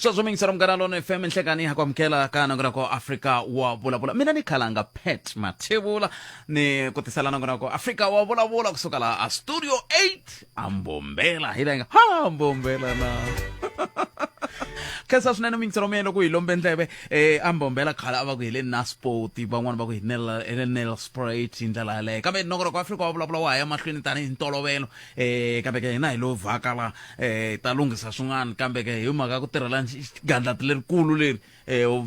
Sweswo mi yingisela Munghana Lona FM nhlekani ha ku amukela ka nongonoko Afrika wa vulavula. Mina ni khalanga Pat Mathebula ni ku tisela nongonoko Afrika wa vulavula kusuka laha a Studio 8 a Mbombela hi lenga ha Mbombela na. Khensa swinene muyingiselo wa mina loko hi lombe ndleve a Mbombela khale a va ku hi le Naspoti van'wani va ku hi Nel hi le Nelspruit hi ndlela yaleyo. Kambe nongonoko wa Afrika wa vulavula wa ha ya mahlweni tanihi ntolovelo kambe ke hina hi lo vhaka la ta lunghisa swin'wana kambe ke hi mhaka ku tirhela gandlati lerikulu leri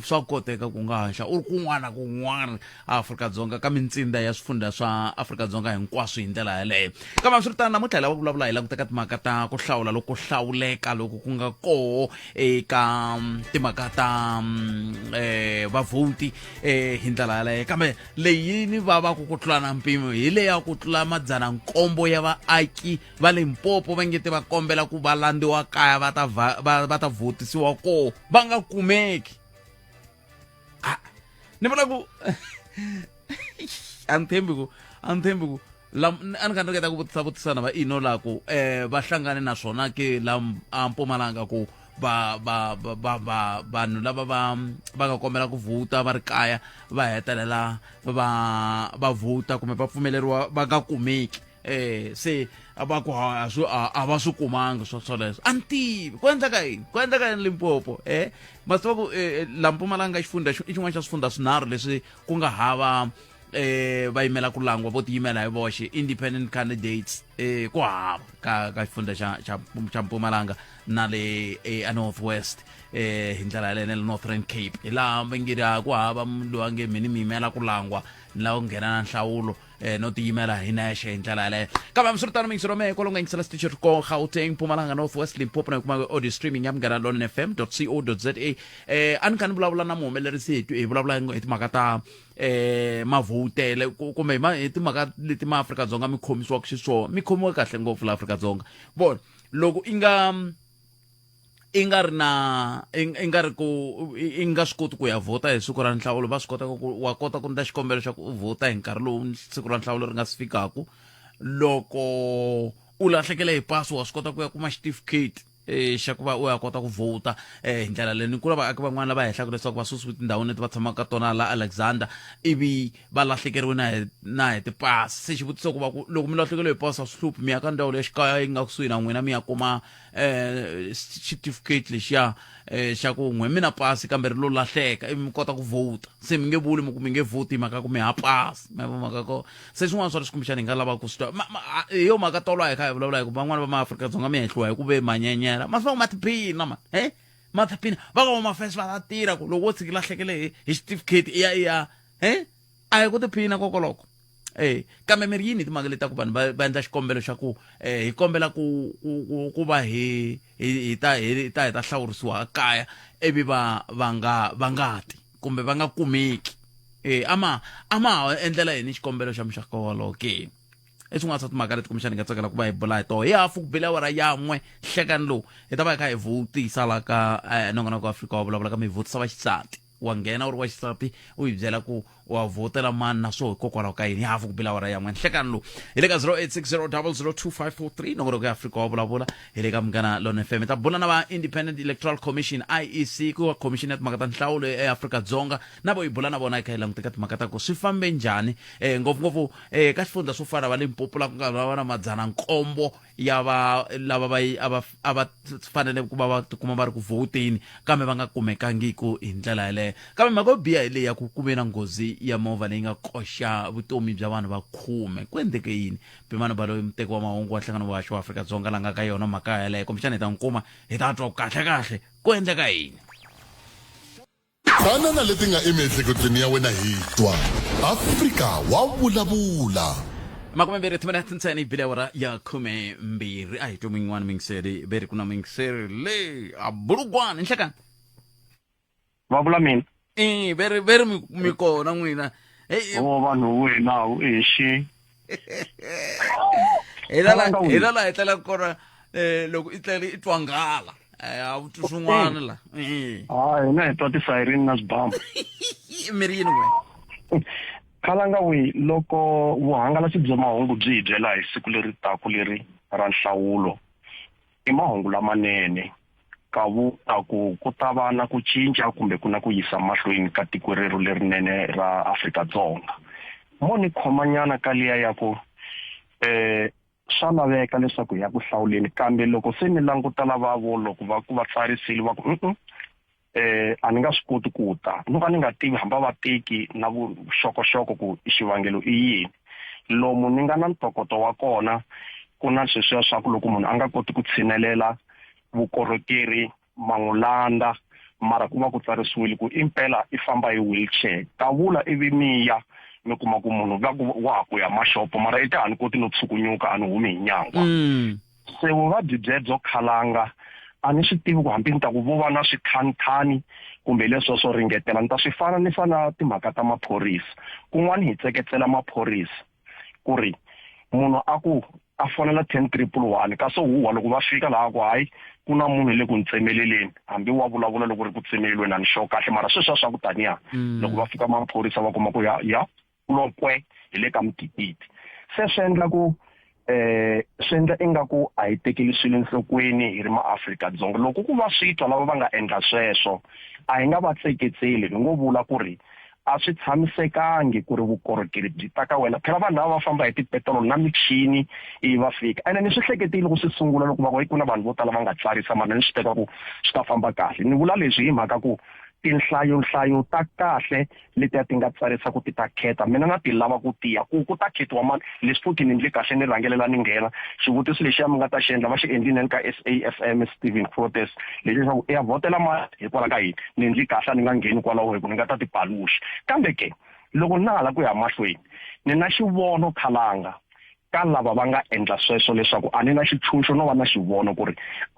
swa koteka ku nga haxa u ri kun'wana na kun'wana Afrika-Dzonga ka mintsinda ya swifundha swa Afrika-Dzonga hinkwaswo hi ndlela yaleyo. Kambe hambiswiritano namuntlha hi lava ku vulavula hi languta ka timhaka ta ku hlawula loko hlawuleka loku ku nga koho eka timhaka ta vavhoti hi ndlela yaleyo. Kambe leyi ni vavaka ku tlula na mpimo hi leya ku tlula 700 ya vaaki va Limpopo va nge te va kombela ku va landziwa kaya va ta va ta vhotisiwa koho va nga kumeki. Ah, ni vula ku a ni tshembi ku a ni tshembi ku a ni kha ni ringeta ku vutisa vutisana va ino la ku va hlangane na swona ke la a Mpumalanga ku va va va va va vanhu lava va va nga kombela ku vhota va ri kaya va hetelela va va vhota kumbe va pfumeleriwa va nga kumeki se va ku a swi a va swi kumanga swo swoleswo. A ni tivi ku endleka yini, ku endleka yini Limpopo ma swi tiva ku la Mpumalanga xifundha i xin'wana xa swifundha swinharhu leswi ku nga hava va yimela ku langwa vo tiyimela hi voxe independent candidates ku hava ka ka xifundha xa xa xa Mpumalanga na le a North West hi ndlela yaleyo na le Northern Cape hi laha va nge ri ku hava munhu loyi a nge mina mi yimela ku langwa ni lava ku nghena na nhlawulo no tiyimela hi nexe hi ndlela yaleyo. Kambe hambiswiritano miyingiselo mehe kwalomu nga yingisela xitichi ri ko Gauteng, Mpumalanga, North West, Limpopo na yi kuma audio streaming ya Munghana Lonene FM co za. A ni kha ni vulavula na muhumelerisi hi hi vulavula hi timhaka ta mavhotele kumbe hi timhaka leti ma Afrika-Dzonga mi khomisiwaka xiswona. Mi khomiwe kahle ngopfu la Afrika-Dzonga. Vona loko i nga i nga ri na i nga ri ku i nga swi koti ku ya vhota hi siku ra nhlawulo va swi kota ku wa kota ku endla xikombelo xa ku u vhota hi nkarhi lowu siku ra nhlawulo ri nga si fikaku. Loko u lahlekele hi pasi wa swi kota ku ya kuma xitifiketi xa ku va u ya kota ku vhota hi ndlela leyi. Ni ku na vaaki van'wana lava hehlaka leswaku va susiwe tindhawini leti va tshamaka ka tona la Alexander ivi va lahlekeriwe na hi na hi tipasi. Se xivutiso ku va ku loko mi lahlekeriwe hi pasi a swi hluphi mi ya ka ndzawulo ya xikaya yi nga kusuhi na n'wina mi ya kuma xitifiketi lexiya xa ku n'we mi na pasi kambe ri lo lahleka ivi mi kota ku vhota. Se mi nge vuli mi ku mi nge vhoti hi mhaka ku mi ha pasi ma vo mhaka ko. Se swin'wana swa leswi kumbexana hi nga lavaka ku swi twa hi yo mhaka tolo a hi kha hi vulavula hi ku van'wana va maAfrika-Dzonga mi hehliwa hi ku ve manyenyela ma swi va ku ma tiphina mani ma tiphina va ka Home Affairs va ta tirha ku loko wo tshika lahlekele hi hi xitifiketi i ya i ya a hi ku tiphina kokoloko. Kambe mi ri yini hi timhaka leti ta ku vanhu va va endla xikombelo xa ku hi kombela ku ku ku ku va hi hi hi ta hi ta hi ta hlawurisiwa kaya ivi va va nga va nga ti kumbe va nga kumeki a ma a ma ha endlela yini xikombelo xa muxaka wolowo ke? I swin'wana swa timhaka leti kumbexana hi nga tsakela ku va hi bula hi toho. Hi hafu ku bile awara ya n'we nhlekani lowu hi ta va hi kha hi vutisa la ka nongonoko wa Afrika wa vulavula kambe hi vutisa vaxisati. Wa nghena u ri wa xisati u hi byela ku wa vhotela mani naswo hikokwalaho ka yini. Hi hafu ku bile awara ya n'we nhlekani lowu hi le ka 0860002543 nongonoko ya Afrika wa vulavula hi le ka Munghana Lone FM. Hi ta bula na va Independent Electoral Commission IEC ku va commission ya timhaka ta nhlawulo eAfrika-Dzonga na vo hi bula na vona hi kha hi languta ka timhaka ta ku swi fambe njhani ngopfungopfu ka xifundza swo fana va Limpopo la ku nga va na 700 ya va lava va a va a va fanele ku va va tikuma va ri ku vhoteni kambe va nga kumekangiku hi ndlela yaleyo. Kambe mhaka yo biha hi leyi ya ku ku ve na nghozi ya movha leyi nga koxa vutomi bya vanhu va khume. Ku endleke yini? Pimani Baloyi muteki wa mahungu wa Nhlangano wa Haxo wa Afrika-Dzonga la nga ka yona mhaka yaleyo kumbexana hi ta n'wi kuma hi ta twa ku kahle-kahle ku endleka yini. Tana na leti nga emiehleketweni ya wena hi twa. Afrika wa vulavula. Makumembirhi timinete ntsena yi bile awara ya 12. A hi twe mun'wana muyingiseri ve ri ku na muyingiseri le a Bulugwane nhlekani. Va vula mina? E ve ri ve ri mi kona n'wina. Hey, o vanhu wena i xi. Hi la hi la hi tlela kona loko i tlele i twa nghala. A wu twi swin'wana la. Ha hina hi twa tisayirini na swibamu. Mi ri yini n'we? Khalanga we loko vuhangalasi bya mahungu byi hi byela hi siku leri taku leri ra nhlawulo i mahungu lamanene. Ka vula ku ku ta va na ku cinca kumbe ku na ku yisa mahlweni ka tiko rerhu lerinene ra Afrika-Dzonga. Mo ni khomanyana ka liya ya ku um swa laveka leswaku hi ya ku hlawuleni kambe loko se ni languta lava vo loko va ku va tsarisile va ku mm a ni nga swi koti ku ta no ka ni nga tivi hamba va teki na vuxokoxoko ku xivangelo i yini lomu ni nga na ntokoto wa kona ku na sweswiya swa ku loko munhu a nga koti ku tshinelela vukorhokeri ma n'wi landza mara ku va ku tsarisiwile ku impela i famba hi wheelchair kavula ivi mi ya mi kuma ku munhu va ku wa ha ku ya maxopo mara i te a ni koti no tshukunyuka a ni humi hi nyangwa mm. se vuvabyi byebyo khalanga a ni swi tivi ku hambi ni ta ku vo va na swithanithani kumbe leswo swo ringetela ni ta swi fananisa na timhaka ta maphorisa kun'wana hi tseketsela maphorisa ku ri munhu a ku a fonela 10111 kasi huwa loko va fika laha ku hayi ku na munhu le ku ntsemeleleni hambi wa vulavula loko ri ku tsemelelweni a ni sure kahle mara sweswiya swa ku taniya mm. loko va fika maphorisa va kuma ku ya ya lokwe hi le ka mutititi se swi endla ku eh swi endla ingaku a hi tekeli swilo enhlokweni hi ri maAfrika-Dzonga loko ku va swi twa lava va nga endla sweswo a hi nga va tseketseli hi ngo vula ku ri a swi tshamisekangi ku ri vukorhokeri byi ta ka wena phela vanhu lava va famba hi tipetiroli na michini ivi va fika ene ni swi hleketile ku swi sungula loko va ku ku na vanhu vo tala va nga tsarisa mara ni swi teka ku swi ta famba kahle ni vula leswi hi mhaka ku tinhlayonhlayo ta kahle letiya ti nga tsarisa ku ti ta khetha mina na ti lava ku tiya ku ku ta khethiwa mani leswi futhi ni ndle kahle ni rhangelela ni nghena xivutiso lexiya mi nga ta xi endla va xi endlile ni ka SAFM Steven Fortes lexi leswaku i ya vhotela mani hikwalaho ka yini ni ndli kahle a ni nga ngheni kwalaho hi ku ni nga ta ti paluxa kambe ke loko na ha la ku ya mahlweni ni na xivono khalanga ka lava va nga endla sweswo leswaku a ni na xitshunxo no va na xivono ku ri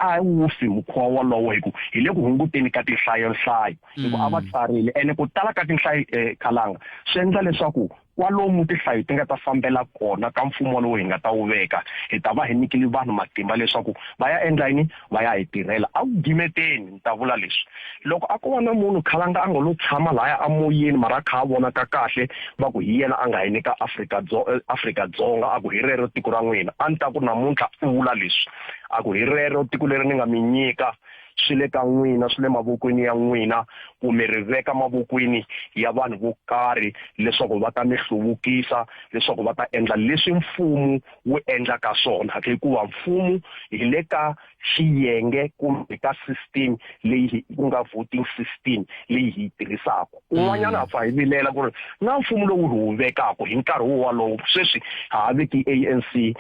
a wu fi mukhuva wolowo hi ku hi le ku hunguteni ka tinhlayonhlayo hi ku a va mm. tsarile ene ku tala ka tinhlayo eh, khalanga swi endla leswaku kwalomu tinhlayo ti nga ta fambela kona ka mfumo lowu hi nga ta wu veka hi ta va hi nyikile vanhu matimba leswaku va ya endla yini va ya hi tirhela a ku gimeteni ni ta vula leswi loko a ko va na munhu khalanga a nga lo tshama laya amoyeni mara a kha a vonaka kahle va ku hi yena a nga hi nyika Afrika eh, Afrika-Dzonga a ku hi rero tiko ra n'wina a ni ta ku namuntlha u vula leswi a ku hi rero tiko leri ni nga mi nyika swi le ka n'wina swi le mavokweni ya n'wina ku mi ri veka mavokweni ya vanhu vo karhi leswaku va ta mi hluvukisa leswaku va ta endla leswi mfumo wu endlaka swona hikuva mfumo hi le ka xiyenge kumbe ka system leyi ku nga voting system leyi hi yi tirhisaka un'wanyana ha pfa hi vilela ku ri na mfumo lowu hi wu vekaka hi nkarhi wo walowo sweswi ha ha veki ANC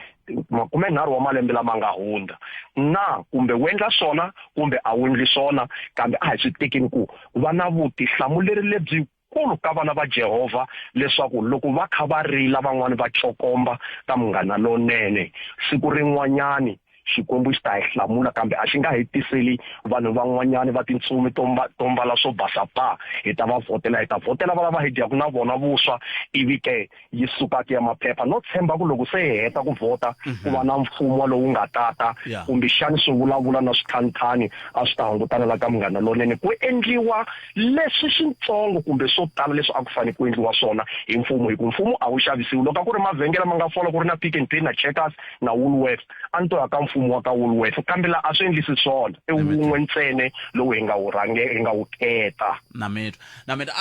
makumenharhu wa malembe lama nga hundza na kumbe wu endla swona kumbe a wu endli swona kambe a hi swi tekeni ku va na vutihlamuleri lebyi kulu ka vana va Jehovha leswaku loko va kha va rila van'wana va cokomba ka munghana lonene siku rin'wanyani Xikwembu xi ta hi hlamula kambe a xi nga hi tiseli vanhu van'wanyani va tintsumi to to mbala swo basa pa hi ta va vhotela hi ta vhotela va lava hi dyaku na vona vuswa ivi ke yi sukaka ya maphepha no tshemba ku loko se hi heta ku vhota ku va na mfumo lowu nga tata kumbexani swi vulavula na swithanithani a swi ta hungutana la ka munghana lonene ku endliwa leswi switsongo kumbe swo tala leswi a ku fanele ku endliwa swona hi mfumo hi ku mfumo a wu xavisiwi loko a ku ri mavhengele ma nga fola ku ri na Pick n Pay na Checkers na Woolworths a ni to ya ka mfumo wa ka Woolworths kambe la a swi endlisi swona i wun'we ntsene lowu hi nga wu rhange hi nga wu keta na mitwa na mina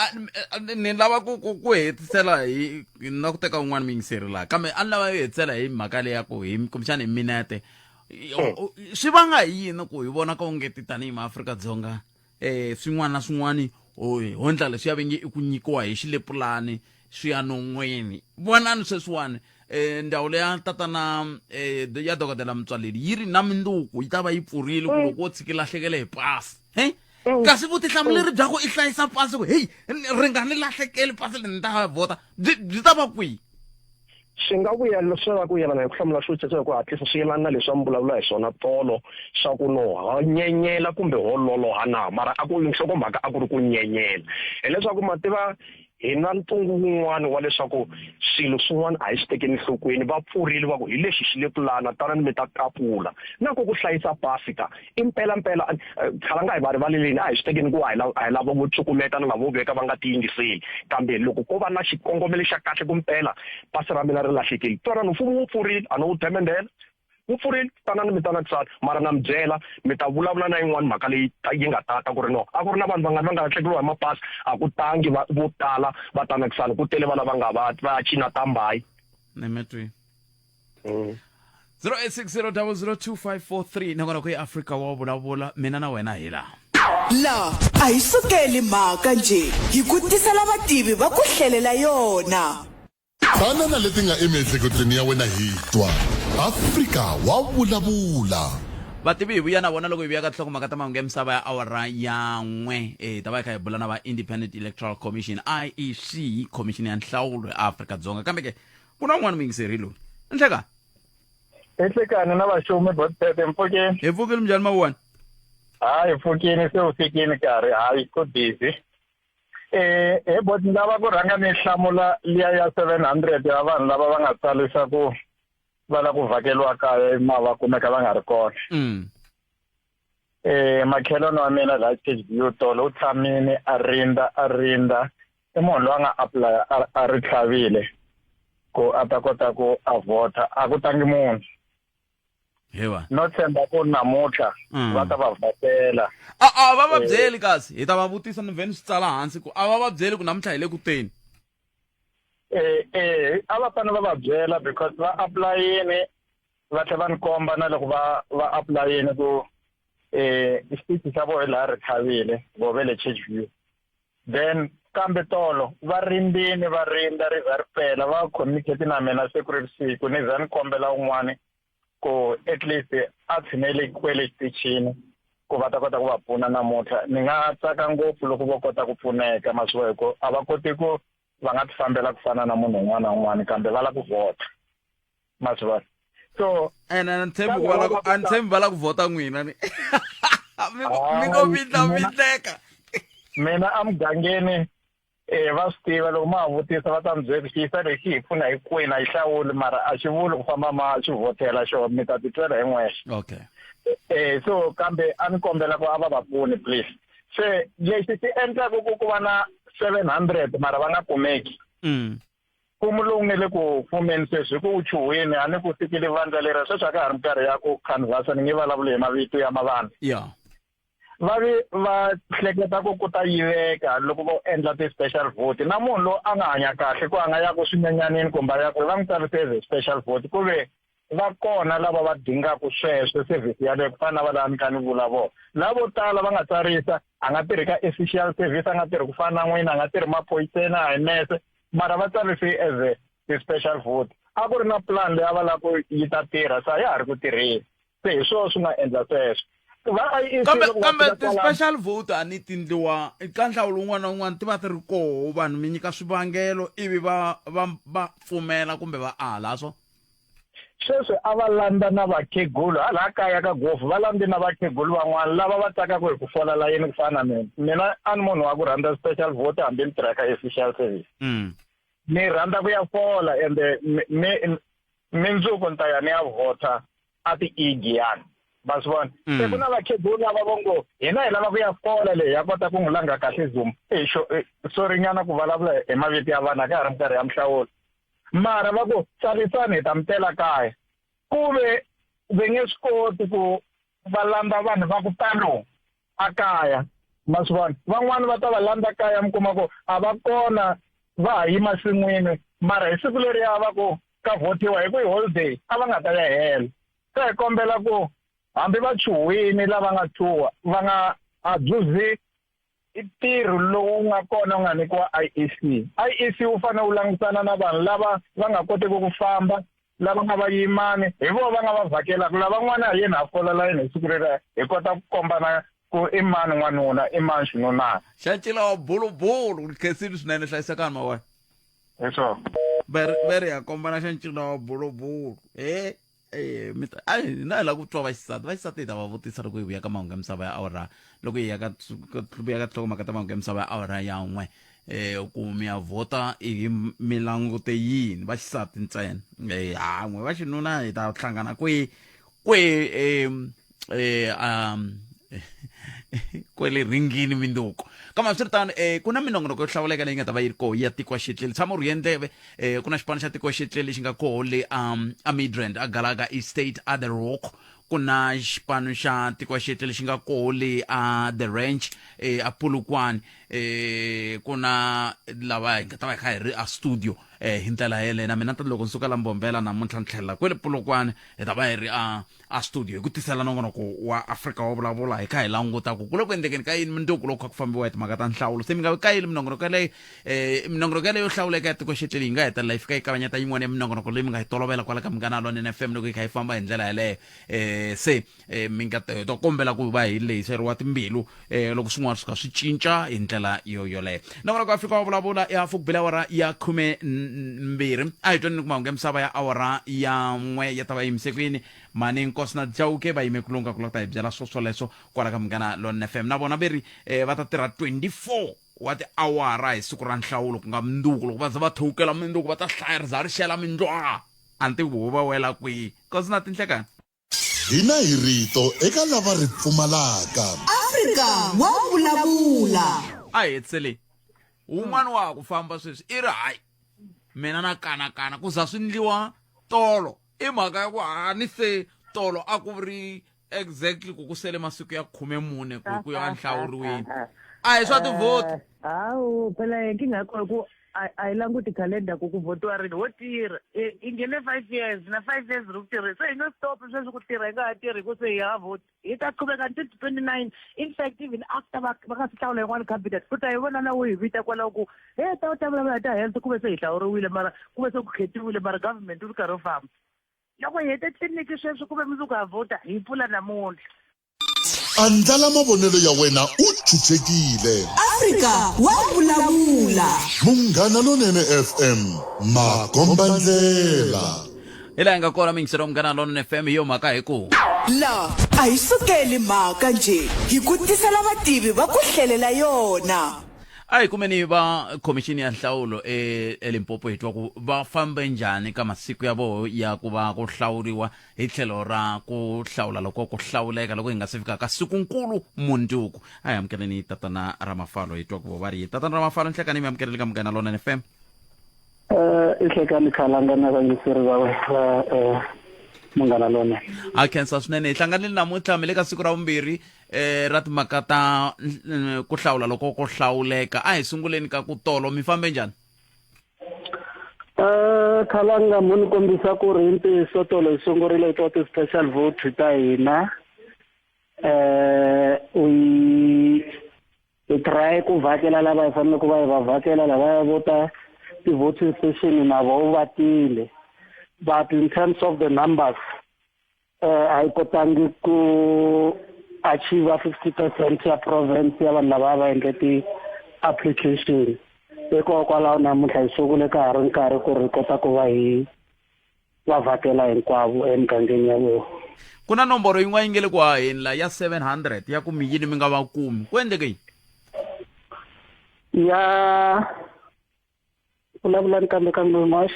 ni lava ku ku ku hetisela hi na ku teka un'wana muyingiseri laha kambe a ni lava yo hetisela hi mhaka leyi ya ku hi kumbexana hi minete hmm. swi vanga hi yini ku hi vona ka ongeti tanihi maAfrika-Dzonga eh swin'wana na swin'wana ho ndla leswi ya venge i ku nyikiwa hi xilepulani swi ya non'weni vonani sweswiwani eh ndzawulo ya tatana eh ya dokodela Mutswaleli yi ri na minduku yi ta va yi pfurile ku loko wo tshiki lahlekele hi pasi hey mm. kasi vutihlamuleri bya ku i hlayisa pasi ku heyi ri nga ni lahlekeli pasi leri ni ta vhota byi byi ta va kwihi swi nga vuyela swi va ku yelana hi ku hlamula xivutiso hi ku hatlisa swi yelana na leswi a mi vulavula hi swona tolo swa ku no ho nyenyela kumbe ho loloha na mara a ku nhlokomhaka a ku ri ku nyenyela hileswaku ma tiva Hi na ntungu wun'wana wa leswaku swilo swin'wana a hi swi tekeli enhlokweni. Va pfurile va ku, Hi lexi xi le kulana, tanani mi ta kapula. Na ko ku hlayisa Pasika, i mpela-mpela, khalanga hi va rivaleleni, a hi swi tekeni ku a hi a hi lava vo cukumeta na lavo veka va nga tiyingiseli. Kambe loko ko va na xikongomelo xa kahle ku mpela pasi ra mina ri lahlekile, twanani, mfumo wu pfurile, a no wu themendhela. Wu pfurile, tanani mi ta langutisana. Mara na mi byela, mi ta vulavula na yin'wana mhaka leyi yi nga ta ta ku ri no, a ku ri na vanhu vangani va nga lahlekeriwa hi mapasi, a ku tangi va vo tala va ta langutisana, ku tele va lava nga va va ya cina tambayi. Ni mi twile. 0860002543 nakona ku yi Afrika wa vulavula mina na wena hi laha. La a hi sukeli mhaka njhe, hi ku tisela vativi va ku hlelela yona. Tana na leti nga emiehleketweni ya wena hi twa. Afrika wa vulavula. Vativi hi vuya na vona loko hi vuya ka tinhlokomhaka ta mahungu ya misava ya awara ya n'we. Hi ta va hi kha hi bula na va Independent Electoral Commission, IEC, khomixini ya nhlawulo eAfrika-Dzonga. Kambe ke ku na un'wana muyingiseri loyi. Nhlekani. Enhlekani na vaxumi Godfred mpfukeni. Hi pfukile minjhani mawuwani? Hayi pfukini se u fikini nkarhi hayi ku busy. Eh he bot ni lava ku rhanga ni hlamula liya ya 700 ya vanhu lava va nga tsarisa ku va la ku vhakeriwa kaya ma va kumeka va nga ri kona. Eh makhelwani wa mina la HBU tolo u tshamile a rinda a rinda i munhu loyi a nga apply a ri tlhavile ku a ta kota ku a vhota a ku tangi munhu. Hewa. No tshemba ku namuntlha va ta va vhotela. A a va va byeli kasi hi ta va vutisa ni vhe ni swi tsala hansi ku a va va byeli ku namuntlha hi le ku teni. Eh eh a va fanele va va byela because va apply-ini va tlhela va ni komba na loko va va apply-ini ku eh xitichi xa vona laha ri tlhavile vo ve le Churchview. Then kambe tolo va rindzile va rindza ri za ri pela va communicate na mina se ku ri vusiku ni za ni kombela un'wani ku at least a tshinele kwele xitichini ku va ta kota ku va pfuna namuntlha ni nga tsaka ngopfu loko vo kota ku pfuneka ma swi hi ku a va koti ku va nga ti fambela ku fana na munhu un'wana na un'wana kambe va lava ku vhota ma swi vona so ene a ni tshembi ku va la ku a ni tshembi va la ku vhota n'wina ni mi mi ngo vitla vitleka mina emugangeni eh va swi tiva loko ma ha vutisa va ta mi byela ku xiyisa lexi hi pfuna hi kwini a yi hlawuli mara a xi vuli ku famba ma xi vhotela xona mi ta titwela hi n'wexe okay eh so kambe a ni kombela ku a va va pfuni please se lexi xi endlaka ku ku va na 700 mara va nga kumeki mfumo lowu nga le ku fumeni sweswi hi ku wu chuhwini a ni ku fikile vandla leri sweswi a ka ha ri minkarhi ya ku canvasa ni nge vulavuli hi mavito ya mavandla Va vi va hleketa ku ku ta yiveka loko vo endla ti-special vote na munhu loyi a nga hanya kahle ku a nga ya ku swinyenyanini kumbe a ya ku va n'wi tsarise as a special vote ku ve va kona lava va dingaku sweswo service yaleyo ku fana na va lava ni kha ni vula vona lavo tala va nga tsarisa a nga tirhi ka official service a nga tirhi ku fana na n'wina a nga tirhi maphoyiseni a hi nese mara va tsarise as a ti-special vote a ku ri na plan leyi a va lava ku yi ta tirha se a ya ha ri ku tirheni se hi swona swi nga endla sweswo va IEC kambe loko va kambe fika kwalano ti-special vote a ni ti ndliwa ka nhlawulo wun'wana na wun'wana ti va ti ri koho vanhu mi nyika swivangelo ivi va va va pfumela kumbe va ala swo sweswi a va landza na vakhegulu hala kaya ka gofu va landze na vakhegulu van'wana lava va tsakaka hi ku fola layeni ku fana na mina mina a ni munhu wa ku rhandza special vote hambi ni tirha ka official service ni rhandza ku ya fola ende mi mindzuku ni ta ya ni ya vhota a ti-e-giyani va swi vona se ku na vakhegulu lava vo ngo hina hi lava ku ya fola leyi ya kota ku n'wi langha kahle Zuma e xo sorry nyana ku vulavula hi mavito ya vanhu a ka ha ri minkarhi ya mihlawulo mara va ku tsarisani hi ta mi tela kaya ku ve ve nge swi koti ku va landza vanhu va ku tano a kaya ma swi vona van'wani va ta va landza kaya mi kuma ku a va kona va ha yima nsin'wini mara hi siku leriya va ku ka vhotiwa hi ku hi holiday a va nga ta ya hela se hi kombela ku hambi va chuhwini lava nga chuha va nga abuzi i ntirho lowu nga kona wu nga nyikiwa IEC. IEC wu fanele wu langutana na vanhu lava va nga koteki ku famba, lava nga vayimani, hi vona va nga va vhakelaka. Lavan'wana ha yini ha fola layini hi siku reriya hi kota ku kombana ku i mani n'wanuna i mani xinunana. Xa ncila wa bulubulu ni khensile swinene hlayisekani mawena. Hi swona. Va ri va ri ha kombana xa ncila wa bulubulu he. Eh, mi ta a hina hi lava ku twa vaxisati vaxisati hi ta va vutisa loko hi vuya ka mahungu ya misava ya awara loko hi ya ka vuya ka tinhlokomhaka ta mahungu ya misava ya awara ya n'we eh ku mi ya vhota hi mi langute yini vaxisati ntsena eh ha n'we vaxinuna hi ta hlangana kwihi kwihi eh eh um Kwele ringini minduku. Kambe swiritano ku na minongonoko yo hlawuleka leyi nga ta va yi ri koho ya tiko xitleli. Tshama u rhiye ndleve ku na xipano xa tiko xitleli lexi nga koho le a Midrand a Galaga Estate a The Rock. Ku na xipano xa tiko xitleli lexi nga koho le a The Ranch a Polokwane. Ku na lava hi nga ta va hi kha hi ri a studio hi ndlela yeleyo. Na mina ta loko ni suka la Mbombela namuntlha ni tlhelela kwele Polokwane hi ta va hi ri a a studio hi ku tisela nongonoko wa Afrika wa vulavula hi kha hi languta ku ku le ku endlekeni ka yini mundzuku loko kha ku fambiwa hi timhaka ta nhlawulo. Se mi nga kayeli minongonoko yaleyo minongonoko yaleyo yo hlawuleka ya tiko xetleli yi nga hetelela yi fika yi kavanyeta yin'wana ya minongonoko leyi mi nga yi tolovela kwala ka Munghana Lonene FM loko yi kha yi famba hi ndlela yaleyo. Se mi nga to kombela ku va hi lehiseriwa timbilu loko swin'wana swi kha swi cinca hi ndlela yo yoleyo. Nongonoko wa Afrika wa vulavula ya hafu ku bile awara ya 12. A hi twaneni ku mahungu ya misava ya awara ya 1 ya ta va yimise kwini. Mani Nkosi na Chauke va yime ku lungha ku lava ta hi byela swo swoleswo kwala ka Munghana Lonene FM. Na vona ve ri va ta tirha 24 wa tiawara hi siku ra nhlawulo ku nga mundzuku. Loko va za va thowukela mundzuku va ta hlaya ri za ri xela mindlwa. A ni tivi ku va wela kwihi. Nkosi na tinhlekani. Hina hi rito eka lava ri pfumalaka. Afrika wa vulavula. A hi hetisele. Wun'wana wa ha ku famba sweswi i ri hayi mina na kanakana ku za swi ndliwa tolo i mhaka ya ku hani se tolo a ku ri exactly ku ku sele masiku ya 14 ku ku ya nhlawuriweni a hi swa tivhoti. Hawu phela nkingha ya kona ku a a yi languti calendar ku ku votiwa rini wo tirha i nghene 5 years na 5 years ri ku tirheni se hi nge stop sweswi ku tirha hi nga ha tirhi ku se hi ha voti hi ta qhubeka until 29 in fact even after va va nga si hlawula yin'wana cabinet u ta yi vona na u hi vita kwalaho ku he ta u ta vulavula hi ta health ku ve se hi hlawuriwile mara ku ve se ku khetiwile mara government u ri karhi u famba loko hi hete tliliniki sweswi ku ve mundzuku ha vhota hi pfula namuntlha. Andlala mavonelo ya wena u chuchekile. Afrika wa vulavula. Munghana Lonene FM, makombandlela. Hi laha hi nga kona miyingiseri wa Munghana Lonene FM hi yo mhaka hi ku. La a hi sukeli mhaka njhe hi ku tisela vativi va ku hlelela yona. A hi kumeni va khomixini ya nhlawulo e eLimpopo hi twa ku va fambe njhani ka masiku ya voho ya ku va ku hlawuriwa hi tlhelo ra ku hlawula loko ku hlawuleka loko hi nga se fika ka sikunkulu mundzuku. A hi amukeleni tatana Ramafalo hi twa ku vo va ri yini. Tatana Ramafalo, nhlekani mi amukeleli ka Munghana Lonene FM. I hlekani Khalanga na vayingiseri va va Munghana Lonene. Ha khensa swinene. Hi hlanganile namuntlha mi le ka siku ra vumbirhi ra timhaka ta ku hlawula loko ko hlawuleka. A hi sunguleni ka ku tolo mi fambe njhani? Khalanga mo ni kombisa ku ri hi ntiyiso tolo hi sungurile to ti-special vote ta hina. We hi try ku vhakela lava hi fanele ku va hi va vhakela lavaya vo ta ti-voting station na voho va tile. But in terms of the numbers a hi kotangi ku achieve 50% ya province ya vanhu lava va endle ti-application. Hikokwalaho namuntlha hi sungule ka ha ri nkarhi ku ri kota ku va hi va vhakela hinkwavo emugangeni ya vona. Ku na nomboro yin'wana yi nge le ku haheni la ya 700 ya ku mi yini mi nga va kumi. Ku endleke yini? Ya vulavulani kambe kambe Mosh.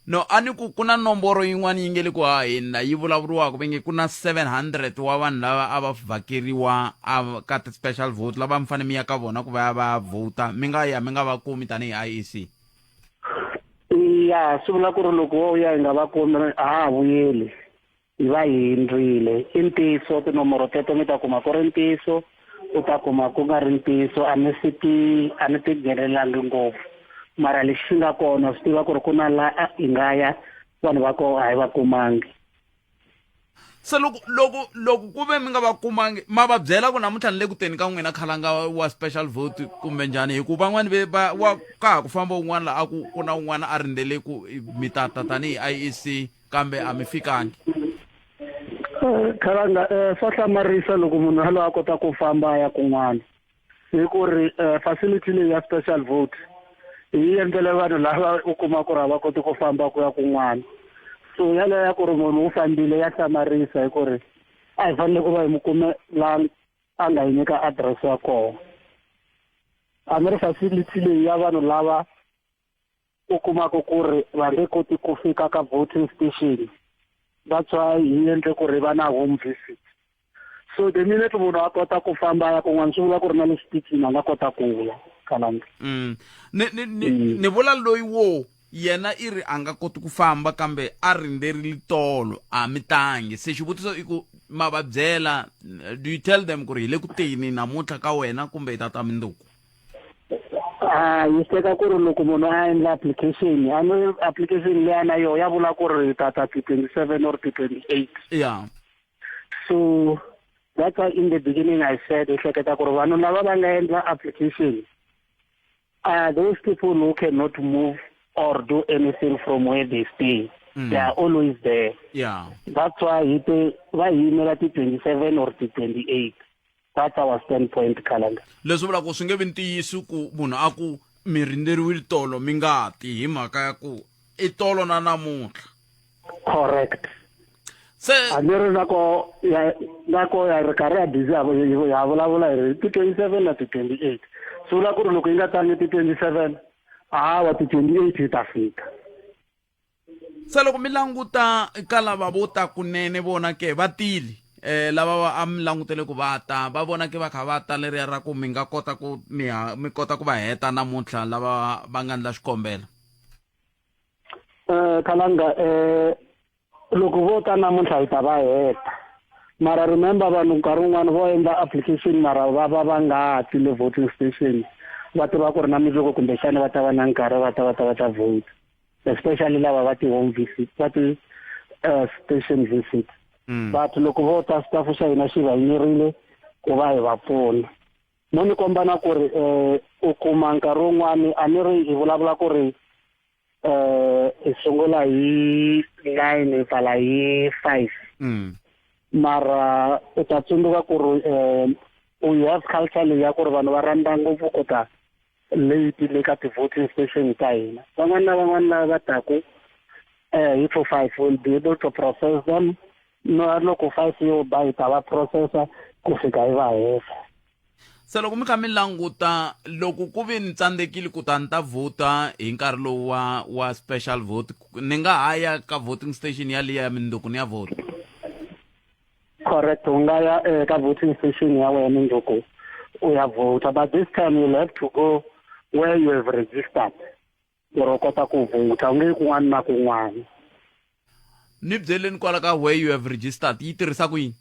No, a ni ku ku na nomboro yin'wana yi nge le ku haheni la yi vulavuriwaka va nge ku na 700 wa vanhu lava a va vhakeriwa a ka ti-special vote lava mi fanele mi ya ka vona ku va ya va vhota mi nga ya mi nga va kumi tanihi IEC. Ya swi vula ku ri loko wo ya hi nga va kumi a ha ha vuyeli hi va hi hundzile. I ntiyiso tinomoro teto mi ta kuma ku ri ntiyiso u ta kuma ku nga ri ntiyiso a ni si ti a ni ti nghenelelangi ngopfu mara lexi xi nga kona swi tiva ku ri ku na la hi nga ya vanhu va koho a hi va kumangi. Se loko loko loko ku ve mi nga va kumangi ma va byela ku namuntlha ni le ku teni ka n'wina khalanga wa special vote kumbe njhani hi ku van'wani ve va wa ka ha ku famba un'wana la a ku ku na un'wana a rindzele ku mi ta ta tanihi IEC kambe a mi fikangi. Khalanga swa hlamarisa loko munhu yaloye a kota ku famba a ya kun'wana hi ku ri facility leyi ya special vote hi yi endlele vanhu lava u kuma ku ri a va koti ku famba ku ya kun'wana. So yaleyo ya ku ri munhu u fambile ya hlamarisa hi ku ri a hi fanele ku va hi mu kume la a nga hi nyika address ya kona. A ni ri facility leyi ya vanhu lava u kumaka ku ri va nge koti ku fika ka voting station, that's why hi endle ku ri va na home visit. So the minute munhu a kota ku famba a ya kun'wana swi vula ku ri na le xitichini a nga kota ku ya khalanga. Ni ni ni ni vula loyi wo yena i ri a nga koti ku famba kambe a rindzerile tolo a mi tangi se xivutiso i ku ma va byela do you tell them ku ri hi le ku teni namuntlha ka wena kumbe hi ta ta mindzuku? A yi teka ku ri loko munhu a endla application a ni application leyi a na yoho ya vula ku ri ta ta ti-27 or ti-28. Ya. So that's why in the beginning I said hi hleketa ku ri vanhu lava va nga endla application are those people who cannot move or do anything from where they stay. They are always there. That's why hi te va hi yimela ti-27 or ti-28. That's our standpoint, Khalanga. Leswi vulaka ku swi nge vi ntiyiso ku munhu a ku mi rindzeriwile tolo mi nga ti hi mhaka ya ku i tolo na namuntlha. Correct. Se a ni ri nako ya nako ya ri karhi ya busy ya ya vulavula hi ri ti-27 na ti-28 swi vula ku ri loko yi nga tangi ti-27 hawa ti-28 yi ta fika. Se loko mi languta ka lava vo ta kunene vona ke va tile lava va a mi langutele ku va ta va vona ke va kha va ta leriya ra ku mi nga kota ku mi ha mi kota ku va heta namuntlha lava va nga ndla xikombelo. Khalanga loko vo ta namuntlha hi ta va heta mara remember vanhu nkarhi wun'wani vo endla application mara va va va nga ti le voting station va tiva ku ri na mundzuku kumbexana va ta va na nkarhi va ta va ta va ta vote especially lava va ti-home visit va ti station visit. But loko vo ta staff xa hina xi va yimerile ku va hi va pfuna mo ni komba na ku ri u kuma nkarhi wun'wani a ni ri hi vulavula ku ri hi sungula hi 9 hi pfala hi 5. Mara u ta tsundzuka ku ri u have culture leyi ya ku ri vanhu va rhandza ngopfu ku ta late le ka ti-voting station ta hina. Van'wana na van'wana lava va taku hi to 5 will be able to process them. No loko 5 yo ba hi ta va processa ku fika hi va heta. Se loko mi kha mi languta loko ku ve ni tsandzekile ku ta ni ta vhota hi nkarhi lowu wa wa special vote ni nga ha ya ka voting station ya liya ya mindzuku ni ya vhota? Correct, u nga ya ka voting station ya wena mindzuku u ya vhota, but this time you'll have to go where you have registered ku ri u kota ku vhota, u nge yi kun'wana na kun'wana. Ni byeleni kwala ka where you have registered yi tirhisa ku yini?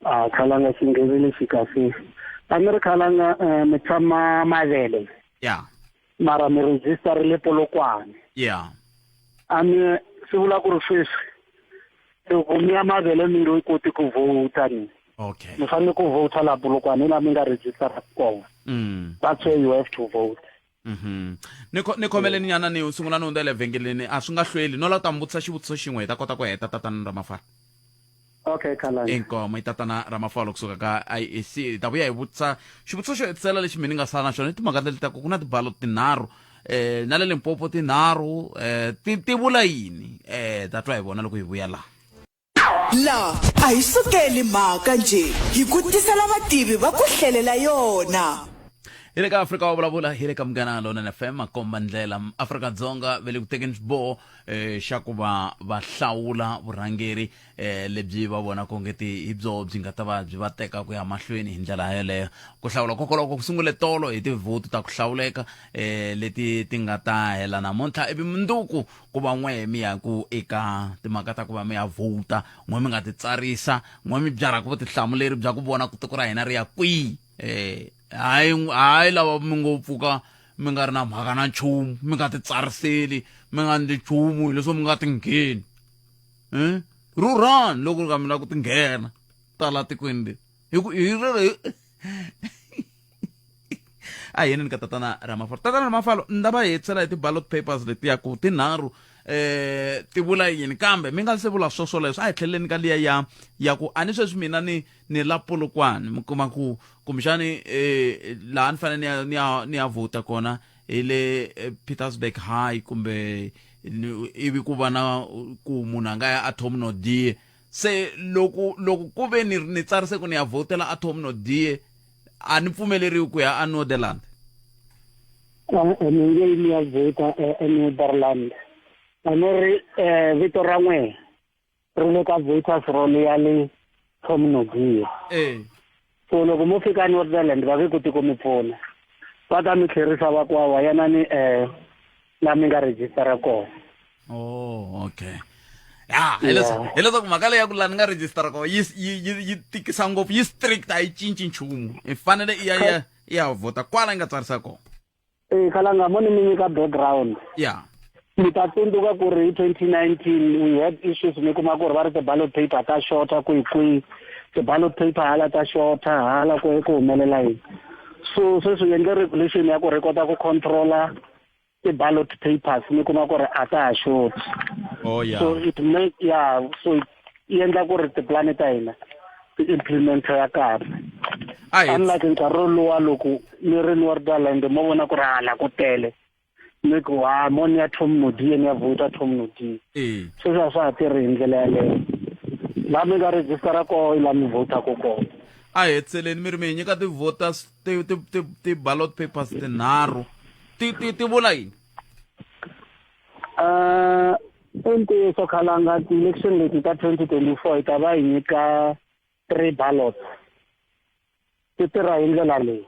A khalanga xinghezi lexi kahle. A ni ri khalanga mi tshama Mavele. Mara mi registerile Polokwane. A mi swi vula ku ri sweswi loko mi ya Mavele mi nge koti ku vhota ni. Mi fanele ku vhota la Polokwane la mi nga register kona. That's where you have to vote. Ni ni khomeleni nyana ni sungula ni hundza le vhengeleni a swi nga hlweli no la ta mi vutisa xivutiso xin'we hi ta kota ku heta tatana Ramafalo. Okay, Khalanga. Inkomo i tatana Ramafalo kusuka ka IEC. Hi ta vuya hi vutisa xivutiso xo hetisela lexi mina ni nga sala na xona i timhaka leti ta ku ku na tibalo tinharhu na le Limpopo tinharhu ti ti vula yini ta twa hi vona loko hi vuya laha. La a hi sukeli mhaka njhe hi ku tisela vativi va ku hlelela yona. Hi le ka Afrika wa vulavula hi le ka Munghana Lonene FM makomba ndlela Afrika-Dzonga va le ku tekeni xiboho xa ku va va hlawula vurhangeri lebyi va vonaka onge ti hi byoho byi nga ta va byi va teka ku ya mahlweni hi ndlela yeleyo. Ku hlawula kokoloko ku sungule tolo hi tivhoti ta ku hlawuleka leti ti nga ta hela namuntlha ivi mundzuku ku va n'we mi ya ku eka timhaka ta ku va mi ya vhota, n'we mi nga ti tsarisa, n'we mi byarhaka vutihlamuleri bya ku vona ku tiko ra hina ri ya kwihi. Hayi hayi lava mi ngo pfuka mi nga ri na mhaka na nchumu, mi nga ti tsariseli, mi nga ndli nchumu hileswo mi nga ti ngheni. Rhurhani loko ka mi lava ku ti nghena tala tikweni leri. Hi ku hi rero hi a hi yeneni ka tatana Ramafalo. Tatana Ramafalo, ni ta va hetisela hi ti-ballot papers letiya ku tinharhu ti vula yini, kambe mi nga se vula swo swoleswo a hi tlheleleni ka liya ya ya ku a ni sweswi mina ni ni la Polokwane mi kuma ku kumbexani laha ni fanele ni ya ni ya ni ya vhota kona hi le Pietersburg High kumbe ivi ku va na ku munhu a nga ya a Tom Nodie. Se loko loko ku ve ni ni tsarise ku ni ya vhotela a Tom Nodie a ni pfumeleriwi ku ya a Northern. Mi nge yi mi ya vhota eNetherland. A ni ri vito ra n'wehe ri le ka voters roll ya le Tom Nogie. So loko mo fika Northern va nge koti ku mi pfuna. Va ta mi tlherisa va ku hawa yanani la mi nga rejistara kona. Oh, okay. Ya, hileswaku mhaka leyi ya ku laha ni nga rejistara kona yi yi yi yi tikisa ngopfu, yi strict, a yi cinci nchumu. I fanele i ya i ya i ya vhota kwala yi nga tsarisa kona. Eh khalanga mo ni mi nyika background. Mi ta tsundzuka ku ri hi 2019 we had issues, mi kuma ku ri va ri ti-ballot paper ta xota kwihi kwihi, ti-ballot paper hala ta xota hala ku ku humelela yini. So sweswi hi endle regulation ya ku ri kota ku controller ti-ballot papers, mi kuma ku ri a ta ha xoti. Oh yeah. So it make, yeah, so yi endla ku ri tipulani ta hina ti implementa ya kahle. Unlike nkarhi luwa loko ni ri Northern mo vona ku ri hala ku tele, mi ku ha mo ni ya Tom Nodie, ni ya vhota Tom Nodie. Sweswi a swa ha tirhi hi ndlela yaleyo. Laha mi nga rejistara kona i laha mi vhotaka kona. A hi hetiseleni, mi ri mi hi nyika ti-voters ti-ballot papers tinharhu, ti vula yini? I ntiyiso khalanga, ti-election leti ta 2024 hi ta va hi nyika 3 ballots. Ti tirha hi ndlela leyi.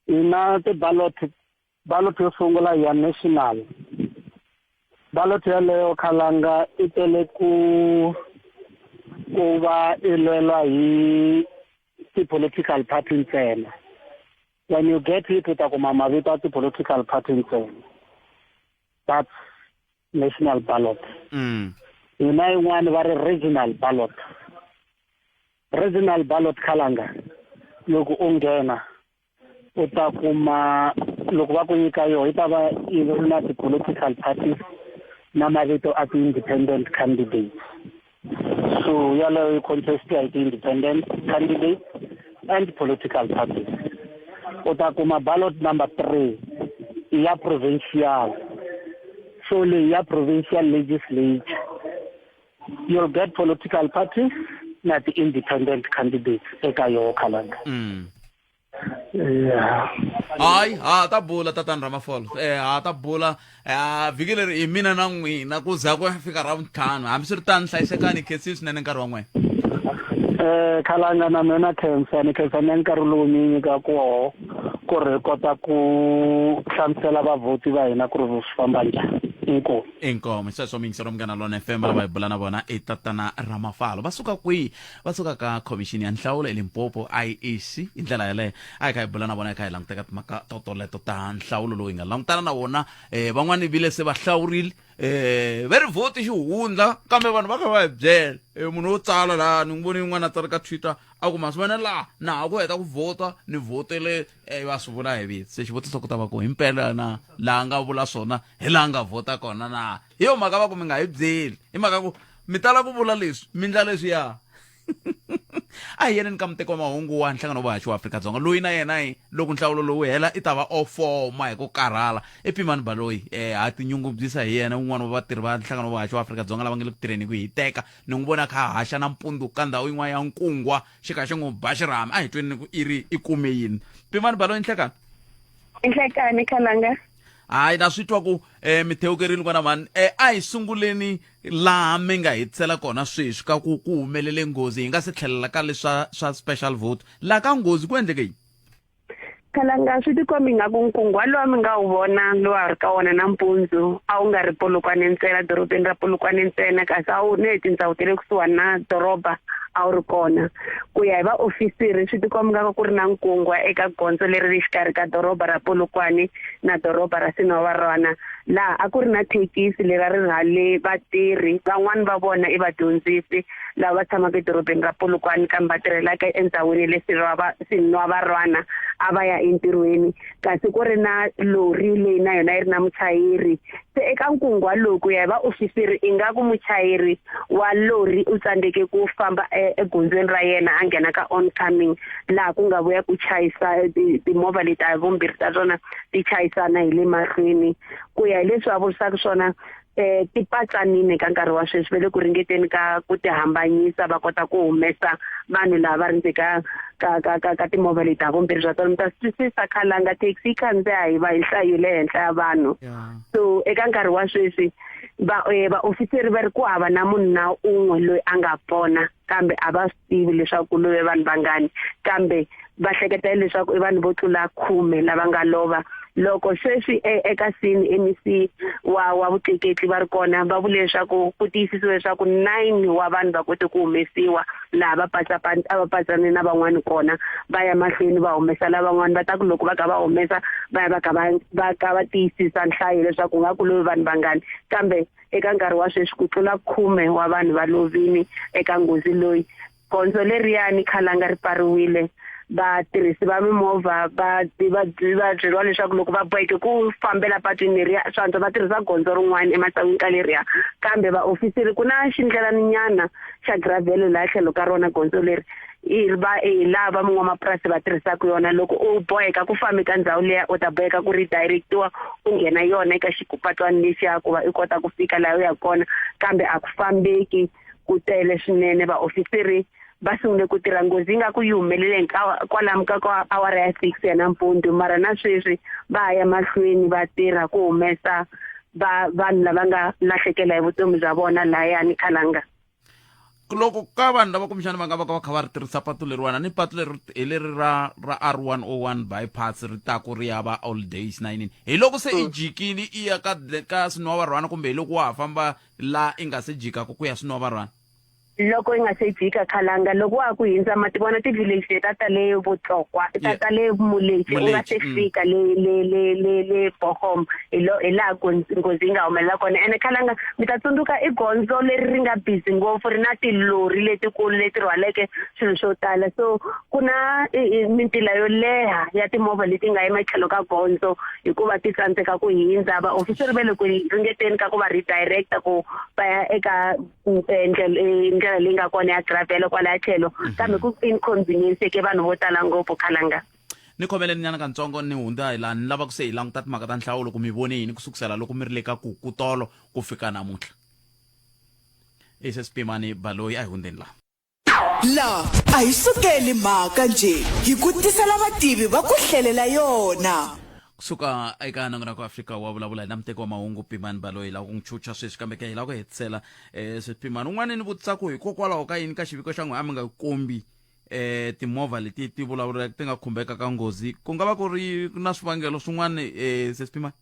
Hi na ti-ballot, ballot yo sungula ya national. Ballot yaleyo khalanga i tele ku va i lwela hi ti-political party ntsena. When you get it, u ta kuma mavito ya ti-political party ntsena. That's national ballot. Hina yin'wani va ri regional ballot. Regional ballot khalanga, loko u nghena u ta kuma, loko va ku nyika yona yi ta va yi ri na ti-political parties na mavito a ti-independent candidates. So yaleyo yi contestiwa hi ti-independent candidates and political parties. U ta kuma ballot number 3 ya provincial. So leyi ya provincial legislature, you'll get political parties na ti-independent candidates eka yoho khalanga. Yeah. Hayi, ha ta bula tatana Ramafolo, ha ta bula vhiki leri hi mina na n'wina ku za ku ya fika ra vuntlhanu. Hambiswiritano, hlayisekani, khensini swinene nkarhi wa n'wina. Khalanga na mina khensa, ni khensa na nkarhi lowu mi nyikaka woho ku ri hi kota ku hlamusela vavhoti va hina ku ri swi famba njhani. Inkomu. Inkomu. Sweswo miyingiselo Munghana Lona FM, lava hi bula na vona i tatana Ramafalo. Va suka kwihi? Va suka ka khomixini ya nhlawulo eLimpopo, IEC. Hi ndlela yaleyo a hi kha hi bula na vona, hi kha hi languteka timhaka to toleto ta nhlawulo lowu hi nga langutana na wona. Van'wani vile se va hlawurile, ve ri vhoti xihundla, kambe vanhu va kha va hi byela. Munhu wo tsala laha, ni n'wi voni yin'wana a tsala ka Twitter a ku ma swi vona laha na ha ku heta ku vhota, ni vhotele va swi vula hi vito. Se xivutiso ku ta va ku himpela na laha nga vula swona hi laha nga vhota kona na? Hi yo mhaka va ku mi nga hi byeli, hi mhaka ku mi tala ku vula leswi mi ndla leswiya. A hi yeneni ka muteki wa mahungu wa nhlangano wa vuhaxi wa Afrika-Dzonga, loyi na yena hi loko nhlawulo lowu hela i ta va o foma hi ku karhala, i Pimani Baloyi. Ha tinyungubyisa hi yena, un'wana wa vatirhi va nhlangano wa vuhaxi wa Afrika-Dzonga lava nga le ku tirheni ku hiteka. Ni n'wi vona a kha a haxa nampundzu ka ndhawu yin'wana ya Nkungwa, xi kha xi n'wi ba xirhami. A hi tweni ku i ri i kume yini. Pimani Baloyi, nhlekani. Nhlekani, Khalanga. Hayi, na swi twa ku mi thewukerile kwana mhani. A hi sunguleni laha mi nga hetisela kona sweswi ka ku ku humelele nghozi, hi nga se tlhelela ka leswa swa special vote. Laha ka nghozi ku endleke yini? Khalanga, swi tikombi nga ku nkungwa lowa mi nga wu vona lowa ri ka wona nampundzu a wu nga ri Polokwane ntsena, dorobeni ra Polokwane ntsena, kasi a wu ne tindhawu ta le kusuhani na doroba a wu ri kona. Ku ya hi vaofisiri, swi tikombi nga ku ri na nkungwa eka gondzo leri le xikarhi ka doroba ra Polokwane na doroba ra Sinovarwana, laha a ku ri na thekisi leri a ri rhwale vatirhi, van'wani va vona i vadyondzisi lava va tshamaka edorobeni ra Polokwane kambe va tirhelaka endhawini le Sinwavarwana, a va ya entirhweni, kasi ku ri na lori leyi na yona yi ri na muchayeri. Se eka nkungwa lowu, ku ya hi vaofisiri, ingaku muchayeri wa lori u tsandzeke ku famba egondzweni ra yena a nghena ka oncoming, laha ku nga vuya ku chayisa timovha leti a vumbirhi ta swona ti chayisana hi le mahlweni. Ku ya hi leswi va vurisaka swona, ti patsanile ka nkarhi wa sweswi, va le ku ringeteni ka ku ti hambanyisa va kota ku humesa vanhu lava va ri ndzeni ka timovha leti ha vumbirhi bya tona. Mi ta swi twisisa, Khalanga, taxi yi khandziya hi va hi nhlayo le henhla ya vanhu. So eka nkarhi wa sweswi Va vaofisiri va ri ku hava na munhu na un'we loyi a nga pona kambe a va swi tivi leswaku ku love vanhu vangani kambe va hleketa leswaku i vanhu vo tlula khume lava nga lova loko sweswi e, eka scene MEC wa wa vutleketli va ri kona va vule leswaku ku tiyisisiwe leswaku 9 wa vanhu va kote ku humesiwa laha va a va patsane na van'wani kona va ya mahlweni va humesa lavan'wani va ta ku loko va ka va humesa va ya va ka va va ka va tiyisisa nhlayo leswaku nga ku lovi vanhu vangani kambe eka nkarhi wa sweswi ku tlula khume wa vanhu va lovini eka nghozi loyi gondzo leriyani khalanga ri pfariwile vatirhisi va mimovha va va va byeriwa leswaku loko va boheke ku fambela patwini leriya swa antswa va tirhisa gondzo rin'wana ematshan'wini ka leriya kambe vaofisiri ku na xindlelaninyana xa gravel laha tlhelo ka rona gondzo leri i va hi laha van'wamapurasi va tirhisaka yona loko u boheka ku famba eka ndhawu liya u ta boheka ku redirectiwa u nghena yona eka xikupatwani lexiya ku va u kota ku fika laha u yaka kona kambe a ku fambeki ku tele swinene vaofisiri va sungule ku tirha nghozi yi nga ku yi humelele kwalamu ka ka awara ya 6 ya nampundzu mara na sweswi va ha ya mahlweni va tirha ku humesa va vanhu lava nga lahlekela hi vutomi bya vona lahayani khalanga loko ka vanhu lava kumbexana va nga va ka va kha va ri tirhisa patu leriwana ni patu leri hi leri ra ra R101 bypass ri taku ri ya va all days na yinini hi loko se i jikile i ya ka ka swinwavarhwana kumbe hi loko wa ha famba la i nga se jikaka ku ya swinwavarhwana loko i nga se jika khalanga loko wa ha ku hindza ma ti vona ti-village leta ta le Botlokwa ta ta le Moletši u nga se fika le le le le le Bochum hi lo hi laha nghozi yi nga humelela kona ene khalanga mi ta tsundzuka i gondzo leri ri nga busy ngopfu ri na tilori letikulu leti rhwaleke swilo swo tala so ku na mintila yo leha ya timovha leti nga yima etlhelo ka gondzo hikuva ti tsandzeka ku hindza vaofisiri va le ku ringeteni ka ku va redirecta ku va ya eka eh, ndlela eh, ndlela leyi nga kona ya gravel kwalaya tlhelo mhm. kambe ku inconvenience ke vanhu vo tala ngopfu khalanga ni khomeleni nyana kantsongo ni hundza hi laha ni lava ku se hi languta timhaka ta nhlawulo ku mi vone yini ku sukusela loko mi ri le ka ku kutolo ku fika namuntlha i se sipimani baloyi a hi hundzeni laha La a hi sukeli mhaka njhe, hi ku tisela vativi va ku hlelela yona. Kusuka eka nongonoko wa Afrika wa vulavula hi na muteki wa mahungu Pimani Baloyi hi lava ku n'wi chucha sweswi kambe ke hi lava ku hetisela eh sweswi Pimani un'wana ni vutisa ku hikokwalaho ka yini ka xiviko xa n'wina a mi nga kombi eh timovha leti ti vulavulaka ti nga khumbeka ka nghozi ku nga va ku ri na swivangelo swin'wana eh sesi Pimani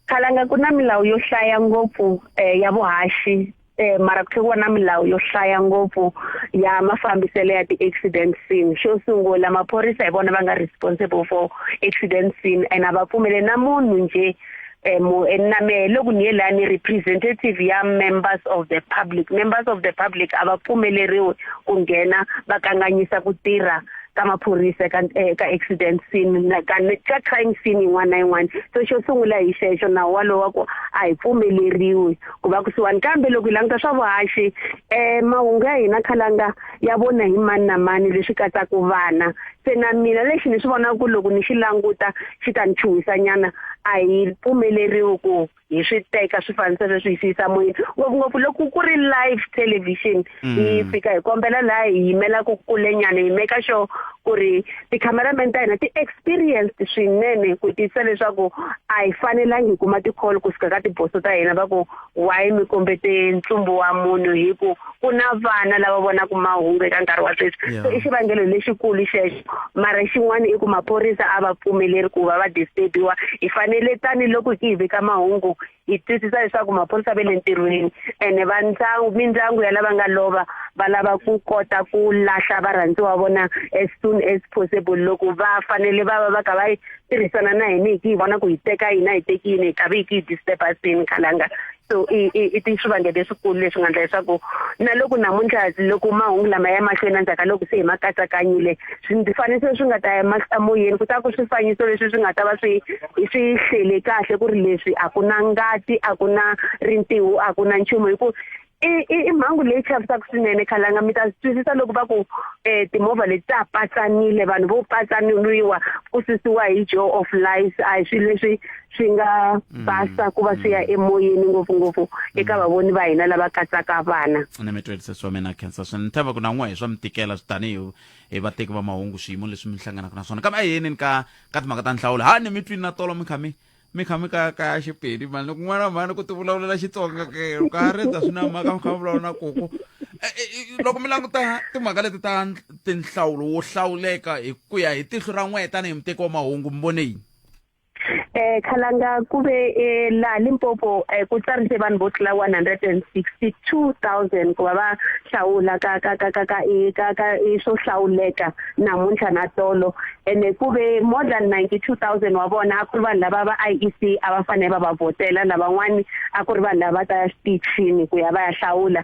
Khalanga ku na milawu yo hlaya ngopfu eh, ya vuhaxi eh, mara ku tlhela ku va na milawu yo hlaya ngopfu ya mafambiselo ya ti-accident scene xo sungula maphorisa hi vona va nga responsible for accident scene and a va pfumele na munhu nje eh, mu eh, na mehe loko ni ye laha ni representative ya members of the public members of the public a va pfumeleriwi ku nghena va kanganyisa ku tirha ka maphorisa ka eh, ka accident scene na ka ka crime scene yin'wana na yin'wana so xo sungula hi xexo nawu walowo wa ku a hi pfumeleriwi ku va kusuhani kambe loko hi languta swa vuhaxi um mahungu ya hina khalanga ya vona hi mani na mani leswi katsaka vana se na mina lexi ni swi vonaka ku loko ni xi languta xi ta ni chuhisa nyana a hi pfumeleriwi ku hi swi teka swifaniso sweswi hi swi yisa moyeni ngopfungopfu loko ku ri live television mm. hi fika hi kombela laha hi yimelaka kulenyana hi meka sure ku ri ti-cameraman ta hina ti-experienced swinene ku tiyisisa leswaku a hi fanelangi hi kuma ti-call kusuka ka tiboso ta hina va ku why mi kombete ntsumbu wa munhu hi ku ku na vana lava vonaka mahungu eka nkarhi wa sweswi so i xivangelo lexikulu xexo mara xin'wana i ku maphorisa a va pfumeleri ku va va disturbiwa hi fanele tanihiloko hi vika mahungu hi twisisa leswaku maphorisa va le ntirhweni ene va ndyangu mindyangu ya lava nga lova va lava ku kota ku lahla varhandziwa vona as soon as possible loko va fanele va va va ka va tirhisana na hina hi ki hi vona ku hi teka yini a hi teki yini hi ta vi hi ki hi disturba scene khalanga so i i i ti swivangelo leswikulu leswi nga endla leswaku na loko namuntlha loko mahungu lama ya mahlweni endzhaku ka loko se hi ma katsakanyile swifaniso swi nga ta ya emoyeni ku ta ku swifaniso leswi swi nga ta va swi swi hlele kahle ku ri leswi a ku na ngati a ku na rintiho a ku na nchumu hi ku i i i mhangu leyi chavisaka swinene khalanga mi ta twisisa loko va ku um timovha leti ta patsanile vanhu vo patsanuriwa ku susiwa hi joe of lies a hi swilo leswi swi nga mm. basa ku va swi ya mm. emoyeni ngopfungopfu eka mm. vavoni va hina lava katsaka vana ni mi twelise swa mina khensa swinene ni tshemba ku na n'we swa mi tikela tanihi hi vateki va mahungu swiyimo leswi mi hlanganaka na swona kambe a hi yeneni ka ka timhaka ta nhlawulo ha ni mi twini na tolo mi kha mi Mi kha mi kayakaya Xipedi mani loko n'wana mhani ku ti vulavulela Xitsonga ke loko a ri ta swi na mhaka mi kha mi vulavula na koko. Loko mi languta timhaka leti ta tinhlawulo wo hlawuleka hi ku ya hi tihlo ra n'wehe tanihi muteki wa mahungu mi vone yini? Khalanga ku ve laha Limpopo ku tsarise vanhu vo tlula 162,000 ku va va hlawula ka ka ka ka ka ka ka swo hlawuleka namuntlha na tolo ene ku ve more than 92,000 wa vona a ku ri vanhu lava va IEC a va fanele va va vhotela lavan'wani a ku ri vanhu lava ta ya xitichini ku ya va ya hlawula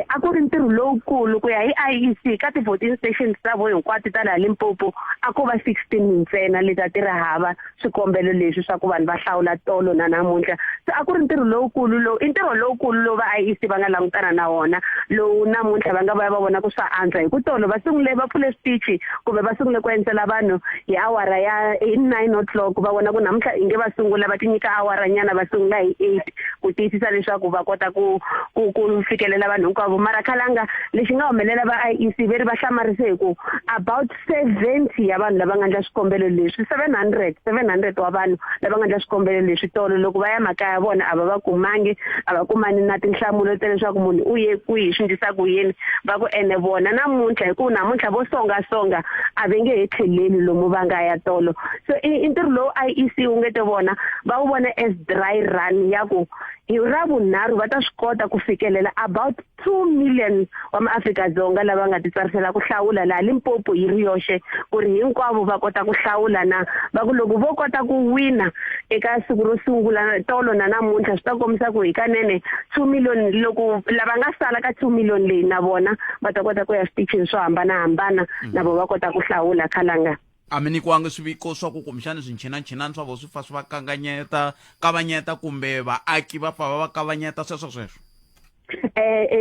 a ku ri ntirho lowukulu ku ya hi IEC ka ti-voting stations ta vo hinkwato ta laha Limpopo a ko va 16 ntsena leti a ti ri hava swikombelo leswi swa ku vanhu va hlawula tolo na namuntlha se a ku ri ntirho lowukulu lowu i ntirho lowukulu lowu va IEC va nga langutana na wona lowu namuntlha va nga vuya va vona ku swa antswa hi ku tolo va sungule va pfule switichi kumbe va sungule ku endzela vanhu hi awara ya hi 9 o'clock va vona ku namuntlha inge va sungula va tinyika awara nyana va sungula hi 8 ku tiyisisa leswaku va kota ku ku ku fikelela vanhu hinkwavo mara khalanga lexi nga humelela va IEC ve ri va hlamarise hi ku about 70 ya vanhu lava nga endla swikombelo leswi 700 700 wa vanhu lava nga endla swikombelo leswi tolo loko va ya makaya ya vona a va va kumangi a va kumani na tinhlamulo ta leswaku munhu u ye kwihi swi ndlisa ku yini va ku ene vona namuntlha hi ku namuntlha vo songasonga a va nge he tlheleli lomu va nga ya tolo so i ntirho lowu IEC wu nge te vona va wu vona as dry run ya ku hi ra vunharhu va ta swi kota ku fikelela about 2 million wa maAfrika-Dzonga lava nga titsarisela ku hlawula laha Limpopo yi ri yoxe ku ri hinkwavo va kota ku hlawula na va ku loko vo kota ku wina eka siku ro sungula tolo na namuntlha swi ta kombisa ku hikanene 2 million loko lava nga sala ka 2 million leyi na vona va ta kota ku ya switichini swo hambanahambana na vona va kota ku hlawula khalanga. A mi nyikiwangi swiviko swa ku kumbexana swinchinancinani swa vona swi pfa swi va kanganyeta kavanyeta kumbe vaaki va pfa va va kavanyeta sweswo sweswo?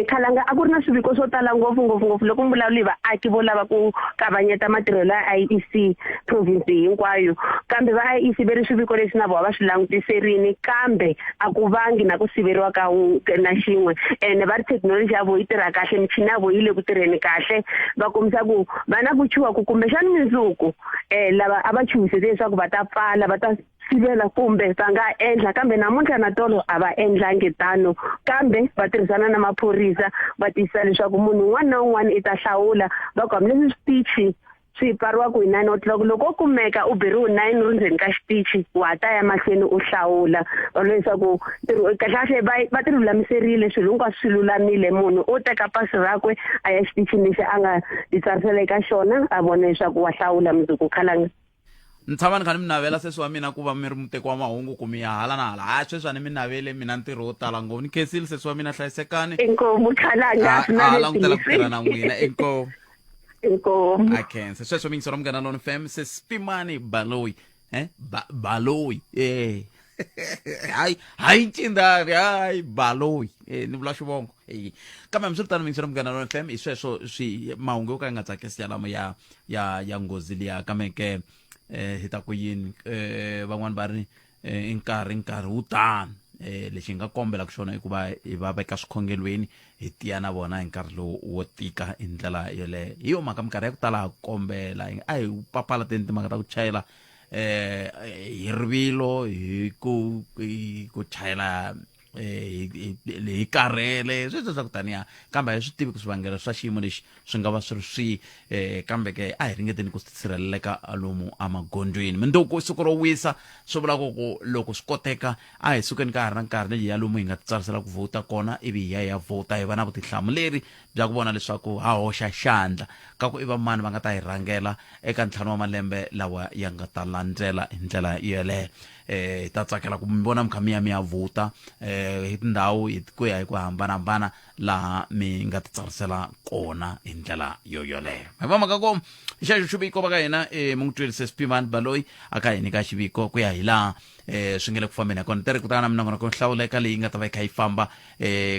Khalanga a ku ri na swiviko swo tala ngopfu ngopfu ngopfu loko mi vulavula hi vaaki vo lava ku kavanyeta matirhelo ya IEC province hinkwayo kambe va IEC ve ri swiviko leswi na vona va swi langutiserini kambe a ku vangi na ku siveriwa ka na xin'we ene va ri thekinoloji ya vo yi tirha kahle michini ya vo yi le ku tirheni kahle va kombisa ku va na ku chuha ku kumbexani mindzuku lava a va chuhisete leswaku va ta pfala va ta sivela kumbe va nga endla kambe namuntlha na tolo a va endlangi tano kambe va tirhisana na maphorisa va tiyisisa leswaku munhu un'wana na un'wana i ta hlawula va ku hambileswi switichi swi pfariwaka hi 9 o'clock loko o kumeka u beriwe 9 u ri ndzeni ka xitichi wa ha ta ya mahlweni u hlawula va vula leswaku ntirho kahlekahle va va ti lulamiserile swilo hinkwaswo swi lulamile munhu u teka pasi rakwe a ya xitichini lexi a nga titsarisela eka xona a vona leswaku wa hlawula mundzuku khalanga. Ni tshama ni kha ni mi navela sesi wa mina ku va mi ri muteki wa mahungu ku mi ya hala na hala hayi sweswi a ni mi navele mina ntirho wo tala ngopfu ni khensile sesi wa mina hlayisekani Inkomu khalanga a a langutela ku tirha na n'wina inkomu Inkomu a khensa sweswo mi yingisela munghana lona fm sesi pimani baloyi ba baloyi hayi hayi ncindari hayi baloyi ni vula xivongo kambe hambiswiritano mi yingisela munghana lona fm hi sweswo swi mahungu yo ka ya nga tsakisi yalamo ya ya ya nghozi liya kambe ke hi ta ku yini van'wani va ri i nkarhi nkarhi wu tano lexi hi nga kombelaka xona i ku va hi va veka swikhongelweni hi tiya na vona hi nkarhi lowu wo tika hi ndlela yoleyo hi yo mhaka minkarhi ya ku tala ha kombela a hi papalateni timhaka ta ku chayela hi rivilo hi ku hi ku chayela hi karhele sweswo swa ku taniya kambe a hi swi tivi ku swivangelo swa xiyimo lexi swi nga va swi ri swihi kambe ke a hi ringeteni ku sirheleleka lomu emagondzweni mindzuku siku ro wisa swi vula ku ku loko swi koteka a hi sukeni ka ha ri na nkarhi hi ya lomu hi nga titsarisela ku vhota kona ivi hi ya hi ya vhota hi va na vutihlamuleri bya ku vona leswaku ha hoxa xandla ka ku i va mani va nga ta hi rhangela eka ntlhanu wa malembe lawa ya nga ta landzela hi ndlela yoleyo hi ta tsakela ku mi vona mi kha mi ya mi ya vhota hi tindhawu hi ku ya hi ku hambanahambana laha mi nga titsarisela kona hi ndlela yo yoleyo hi va mhaka ko xexo xiviko va ka hina mi n'wi twile sesi Baloyi a kha hi nyika xiviko ku ya hi laha swi nga le ku fambeni ha kona tere ku ta na minongonoko yo hlawuleka leyi nga ta va yi kha yi famba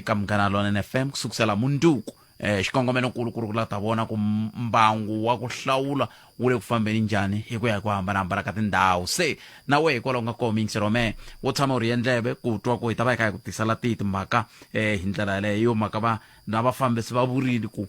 ka Munghana Lonene FM ku sukusela mundzuku xikongomelo nkulu ku ri ku la ta vona ku mbangu wa ku hlawula wu le ku fambeni njhani hi ku ya hi ku hambanahambana ka tindhawu se na wehe hikwalaho nga koho miyingiselo wa mehe wo tshama u ri endleve ku twa ku hi ta va hi kha hi ku tisela tihi timhaka hi ndlela yaleyo hi yo mhaka va na vafambisi va vurile ku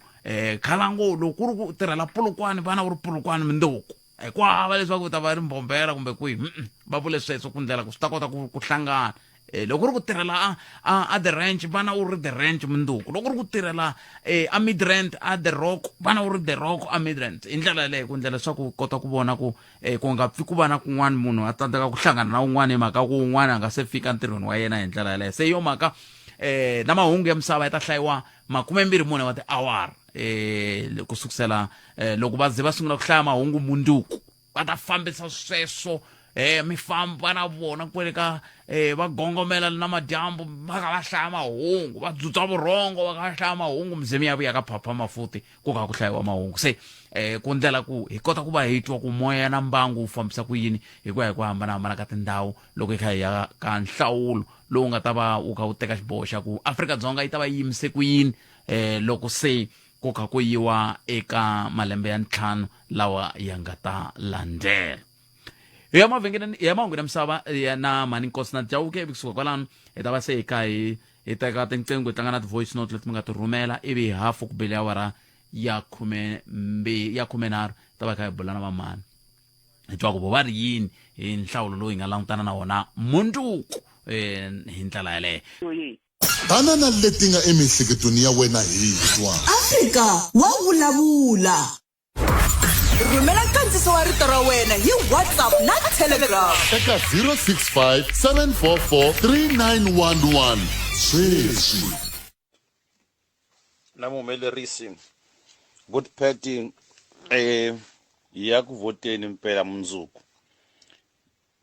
khalango loko ku ri ku tirhela Polokwane vana u ri Polokwane mindzuku. Ku hava leswaku u ta va ri mbombela kumbe kwihi va vule sweswo ku ndlela ku swi ta kota ku ku hlangana Eh, loko ri ku tirhela a a a the ranch vana u ri the ranch munduku loko ri ku tirhela eh, a midrand a the rock vana u ri the rock a midrand hi ndlela yaleyo ku ndlela leswaku u kota ku vona ku eh, ku nga pfi ku va na kun'wana munhu a tsandzeka ku hlangana na un'wana hi mhaka ku un'wana a nga se fika ntirhweni wa yena hi ndlela yaleyo se yo mhaka eh, na mahungu ya misava ya ta hlayiwa 24 wa tiawara eh ku sukusela eh, loko va ze va sungula ku hlaya mahungu munduku va ta fambisa sweswo eh mi famba na vona kwele ka eh va gongomela na madyambu va ka va hlaya mahungu va dzudza vurhongo va ka va hlaya mahungu mize mi ya vuya ka phaphama futi ku ka ku hlayiwa mahungu se eh ku ndlela ku hi kota ku va hi twa ku moya na mbangu wu fambisa ku yini hi ku ya hi ku hambanahambana ka tindhawu loko hi kha hi ya ka nhlawulo lowu nga ta va wu kha wu teka xiboho xa ku Afrika-Dzonga yi ta va yi yimise ku yini eh loko se ku kha ku yiwa eka malembe ya ntlhanu lawa ya nga ta landzela hi ya mavhengeleni hi ya mahungu ya misava ya na mhani nkosi na jawuke ivi kusuka kwalano hi ta va se hi kha hi hi teka tinqingho hi tlanga na ti-voice note leti mi nga ti rhumela ivi hi hafu ku bele awara ya khume mbi ya khumenharhu hi ta va hi kha hi bula na vamhani hi twa ku vo va ri yini hi nhlawulo lowu hi nga langutana na wona mundzuku um hi ndlela yaleyo Tana na leti nga emiehleketweni ya wena hi twa. Afrika wa vulavula. Rhumela nkandziso wa rito ra wena hi WhatsApp na Telegram. Eka 065 744 3911 sweswi. Na muhumelerisi good pat eh ya ku vhoteni mpela mundzuku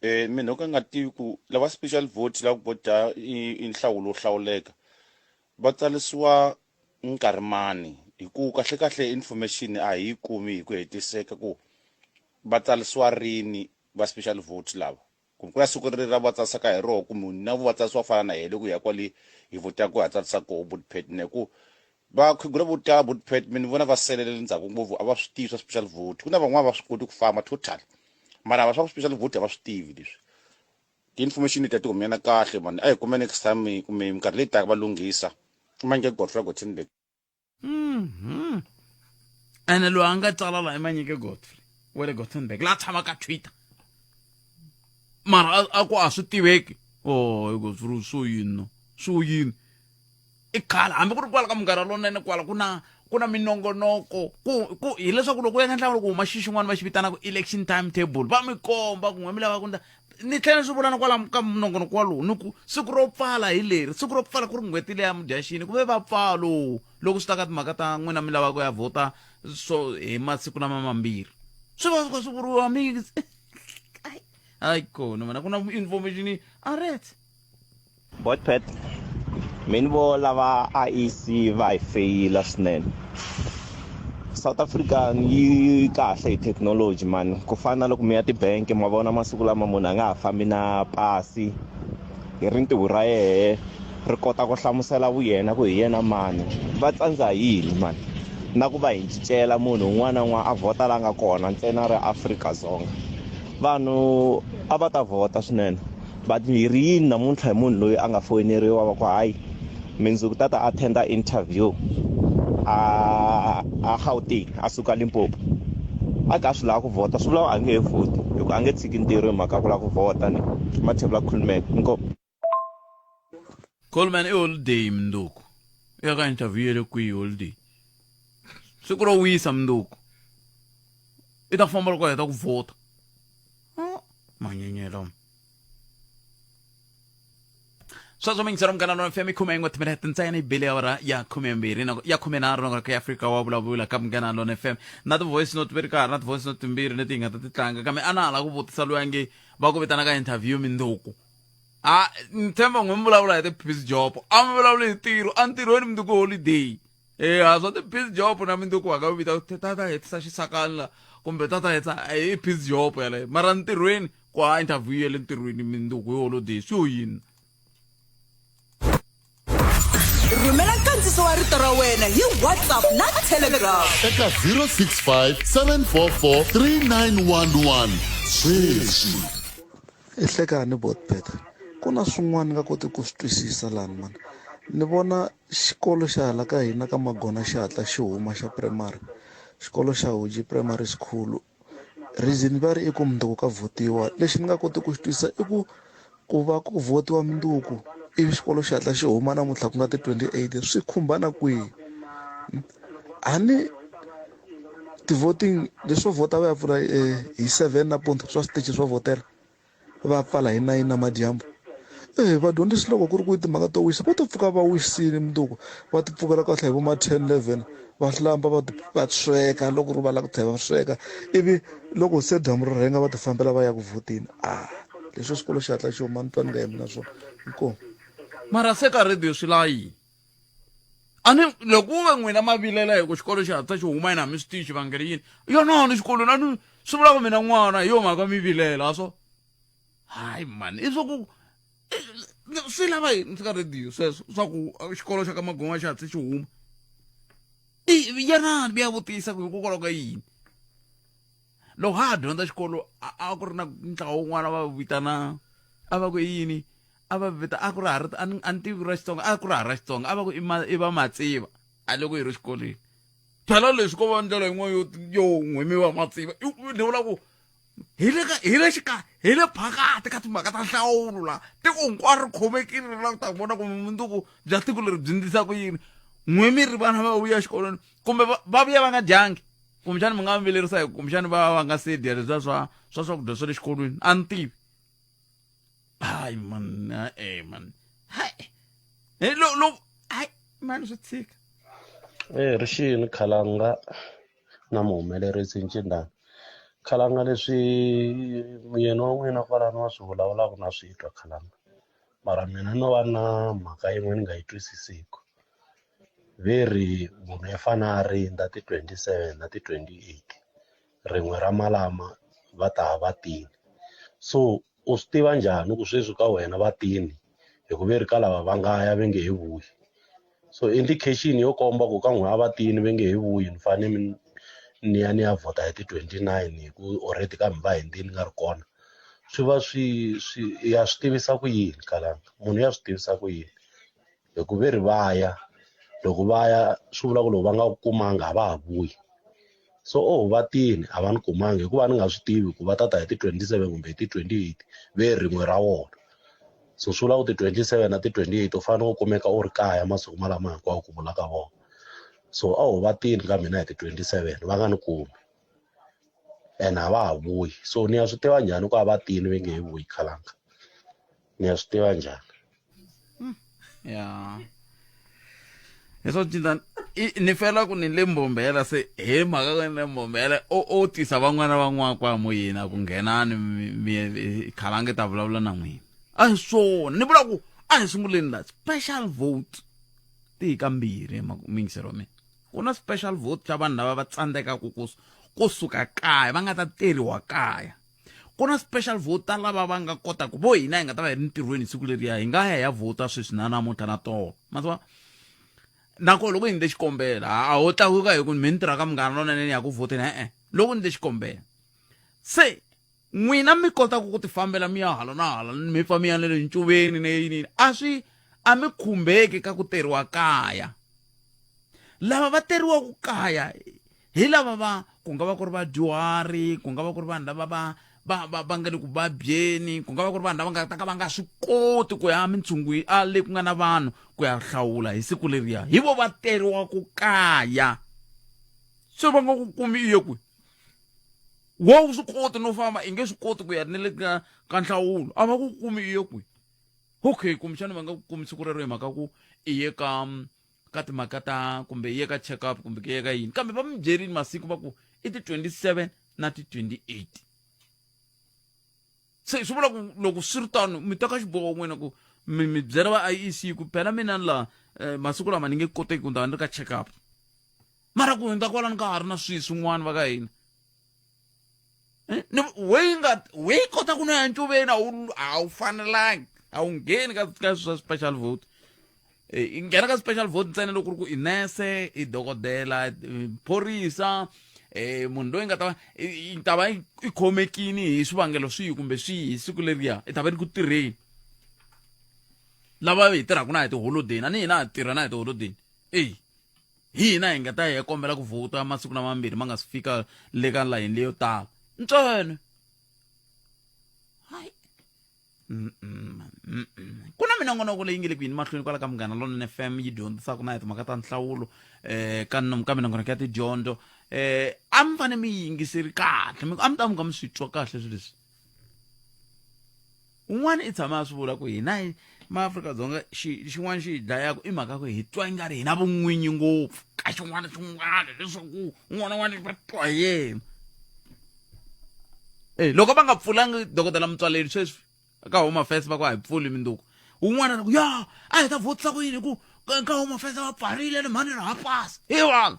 eh mina no ka nga tivi ku lava special vote lava ku vhota i nhlawulo wo hlawuleka va tsarisiwa nkarhi mani hi ku kahle kahle information a hi yi kumi hi ku hetiseka ku va tsarisiwa rini va special vote lava kumbe ku na siku ri ra va tsarisaka hi roho kumbe na vo va tsarisiwa fana na hele ku ya kwale hi vhotaka ku ya tsarisa koho botpet ne ku vakhegula vo tala botpet mi ni vona va selele ndzhaku ngopfu a va swi tivi swa special vote ku na van'wana va swi koti ku famba total mara va swa ku special vote a va swi tivi leswi ti-information leti a ti humena kahle mani a hi kume next time kumbe minkarhi leyi taka va lunghisa manke godfrey gothenburg Mhm. Ene loyi a nga tsala la i Manyike Godfrey wa le Gothenburg la tshamaka Twitter. Mara a- a ku a swi tiveki. Oh, Godfrey swo yini no? Swo yini? I khale hambi ku ri kwala ka Munghana Lonene kwala ku na ku na minongonoko ku ku hileswaku loko u ya ka nhlawulo ku huma xi xin'wana va xi vitanaka election timetable va mi komba ku n'we mi lava ku ndla ni tlhela ni swi vula na kwala ka minongonoko walowu ni ku siku ro pfala hi leri siku ro pfala ku ri n'hweti leya mudyaxini ku ve va pfalo loko swi ta ka timhaka ta n'wina mi lava ku ya vhota so hi masiku lama mambirhi swi va swi kha swi vuriwa mi hayi kona mana ku na information aret Botpet mi ni vo lava IEC va hi feyila swinene South Africa yi kahle hi thekinoloji mani ku fana na loko mi ya tibank ma vona masiku lama munhu a nga ha fambi na pasi hi rintiho ra yehe ri kota ku hlamusela vuyena ku hi yena mani va tsandza hi yini mani na ku va hi cincela munhu un'wana na un'wana a vhota la nga kona ntsena ri Afrika-Dzonga vanhu a va ta vhota swinene but hi ri yini namuntlha hi munhu loyi a nga foyineriwa va ku hayi mindzuku ta ta attenda interview a a Gauteng a suka Limpopo a ka swi lava ku vhota swi vula a nge he vhoti hi ku a nge tshiki ntirho hi mhaka ku lava ku vhota ni Mathebula Coolman inkomu Coleman i holiday mundzuku u ya ka interview ya le kwihi holiday siku ro wisa mundzuku i ta famba loko a heta ku vhota manyenyelo sweswo mingiselo munghana lona fm khume yin'we timinete ntsena yi bile awara ya khumembirhi ya khumenharhu nakona ka afrika wa vulavula ka munghana lona fm na ti-voice note ve ri karhi na ti-voice note timbirhi leti hi nga ta ti tlanga kambe a na ha lava ku vutisa loyi a nge va ku vitana ka interview mindzuku a ni tshemba n'we mi vulavula hi ti-peace job a mi vulavuli hi ntirho entirhweni mindzuku holiday eya swa ti-peace job na mindzuku wa ka vita tata hetisa xisakani la kumbe tata hetisa i peace job yaleyo mara ntirhweni ku ha interview ya le ntirhweni mindzuku hi holiday swi yo yini rhumela nkandziso wa rito ra wena hi whatsapp na telegram eka 065 744 3911 sweswi I hlekani botbet ku na swin'wana ni nga koti ku swi twisisa lani mani ni vona xikolo xa hala ka hina ka magona xi hatla xi huma xa primary xikolo xa Huji primary school. Reason va ri i ku mundzuku ka vhotiwa. Lexi ni nga koti ku xi twisisa i ku ku va ku vhotiwa mundzuku ivi xikolo xi hatla xi huma namuntlha ku nga ti 28 swi khumbana kwihi? A ni ti-voting leswo vhota va ya pfula hi 7 nampundzu swa switichi swo vhotela va pfala hi 9 namadyambu. E vadyondzisi loko ku ri ku timhaka to wisa va to pfuka va wisile mundzuku va ti pfukela kahle hi vo ma 10 11 va hlamba va va sweka loko ri va lava ku tlhela va sweka ivi loko se dyambu ri rhenga va ti fambela va ya ku vhoteni a leswi xikolo xi hatla xi huma ni twa ni nga yimi na swona inkomu. Mara se ka radio swi la yini? A ni loko ku ve n'wina ma vilela hi ku xikolo xi hatla xi huma yini a mi swi tivi xivangelo yini yonani xikolweni a ni swi vula ku mina n'wana hi yo mhaka mi vilela a swo hayi mani i swa ku swi lava yini swi ka radio sweswo swa ku xikolo xa ka magoma xi hatle xi huma yanani mi ya vutisa ku hikokwalaho ka yini loko ha ha dyondza xikolo a ku ri na ntlawa wun'wana va vitana a va ku i yini a va vita a ku ri hari a ni tivi ra Xitsonga a ku ri hara Xitsonga a va ku i ma i va matsiva a loko hi ri xikolweni phela leswi ko va ndlela yin'wana yo yo n'wi mi va matsiva ni vula ku hi le ka hi le xikarhi hi le phakati ka timhaka ta nhlawulo la tiko hinkwaro ri khomekile ri lava ku ta vona ku vumundzuku bya tiko leri byi ndlisa ku yini n'we mi ri vana va vuya exikolweni kumbe va vuya va nga dyangi kumbexani mi nga mi vilerisa hi kumbexani va va nga se dya leswiya swa swa swakudya swa le xikolweni a ni tivi hayi man e man hayi he lo lo hayi mani swi tshika Eh ri xini khalanga na muhumelerisi Ncindana. Khalanga leswi muyeni wa n'wina kwalano wa swi vulavulaka na swi twa khalanga mara mina no va na mhaka yin'we ni nga yi twisisiku ve ri munhu i fane a rindza ti 27 na ti 28 rin'we ra malama va ta va tini so u swi tiva njhani ku sweswi ka wena va tini hi ku ve ri ka lava va nga ya va nge he vuyi so indication yo komba ku ka n'wina a va tini va nge he vuyi ni fane ni ya ni ya vhota hi ti 29 hi ku already ka mi va hundzini nga ri kona swi va swi swi ya swi tivisa ku yini kalanga munhu ya swi tivisa ku yini hi ku ve ri va ya loko va ya swi vula ku loko va nga ku kumanga a va ha vuyi so oh va tini a va ni kumangi hikuva ni nga swi tivi ku va tata hi ti 27 kumbe hi ti 28 ve rin'we ra wona so swi vula ku ti 27 na ti 28 u fanele u kumeka u ri kaya masiku malama hinkwawo ku vula ka vona so a ho va tini ka mina hi ti 27 va nga ni kumi ene a va ha vuyi so ni ya swi tiva njhani ku a va tini va nge he vuyi khalanga ni ya swi tiva njhani ya hi swo cinca ni fela ku ni le mbombela se hi mhaka ku ni le mbombela o o tisa van'wana van'wana kwa moyeni a ku nghenani mi khalange ta vulavula na n'wina a hi swona ni vula ku a hi sunguleni la special vote ti hi kambirhi muyingiseri wa mina ku na special vote xa vanhu lava va tsandzekaka ku kusuka kaya va nga ta teriwa kaya ku na special vote ta lava va nga kotaka vo hina hi nga ta va hi ri ntirhweni siku leriya hi nga ya hi ya vhota sweswi na namuntlha na tolo ma tiva nakona loko hi ndle xikombelo a ho tlakuka hi ku mi ni tirha ka munghana lonene ya ku vhoteni e-e loko ni ndle xikombelo se n'wina mi kotaka ku tifambela mi ya hala na hala mi pfa mi ya na le ncuveni ne yini a swi a mi khumbeki ka ku teriwa kaya lava va teriwaka kaya hi lava va ku nga va ku ri vadyuhari ku nga va ku ri vanhu lava va va va va nga le ku vabyeni ku nga va ku ri vanhu lava nga ta ka va nga swi koti ku ya mintshungu a le ku nga na vanhu ku ya hlawula hi siku leriya hi vo va teriwa ku kaya se va nga ku kumi i ye kwihi wo wu swi koti no famba i nge swi koti ku ya ni le ka ka nhlawulo a va ku kumi i ye kwihi okay kumbexana va nga ku kumi siku rero hi mhaka ku i ye ka ka timhaka ta kumbe yi ye ka check up kumbe yi ye ka yini kambe va mi byerini masiku va ku i ti 27 na ti 28 se swi vula ku loko swi ri tano mi teka xiboho n'wina ku mi mi byela va IEC ku phela mina ni laha eh, masiku lama ni nge koteki ku ni ri ka check up mara ku hundza kwalano ka ha ri na swilo swin'wana va ka hina Eh, we nga we kota ku no ya ncuveni a wu a wu fanelangi a wu ngheni ka ka swa special vote eh, i nghena ka special vote ntsena loko ku ri ku i nese i dokodela eh, phorisa eh munhu loyi nga ta va i ta va i khomekini hi swivangelo swihi kumbe swihi hi siku leriya i ta va ri ku tirheni lava hi tirhaka na hi tiholodeni a ni hina ha tirha na hi tiholodeni eyi hi hina hi nga ta ya kombela ku vhota masiku lamambirhi ma nga si fika le ka layini leyo tala Ntsena hayi ku na minongonoko leyi nge le ku yini mahlweni kwala ka Munghana Lonene FM yi dyondzisaka na hi timhaka ta nhlawulo um ka ka minongonoko ya tidyondzo um a mi fanele mi yingiseri kahle a mi ta mi nga mi swi twa kahle swilo leswi. Un'wana i tshama a swi vula ku hina maAfrika-Dzonga xi xin'wana xi hi dlayaka i mhaka ku hi twa ingari hi na vun'winyi ngopfu ka xin'wana xin'wana leswaku un'wana un'wana va twa hi yena. E loko va nga pfulangi dokodela Mutswaleli sweswi ka Home Affairs va ku a hi pfuli minduku un'wana ku ya a hi ta vhotisa ku yini ku ka Home Affairs va pfarile ni mhani ra ha pasa hi vanhu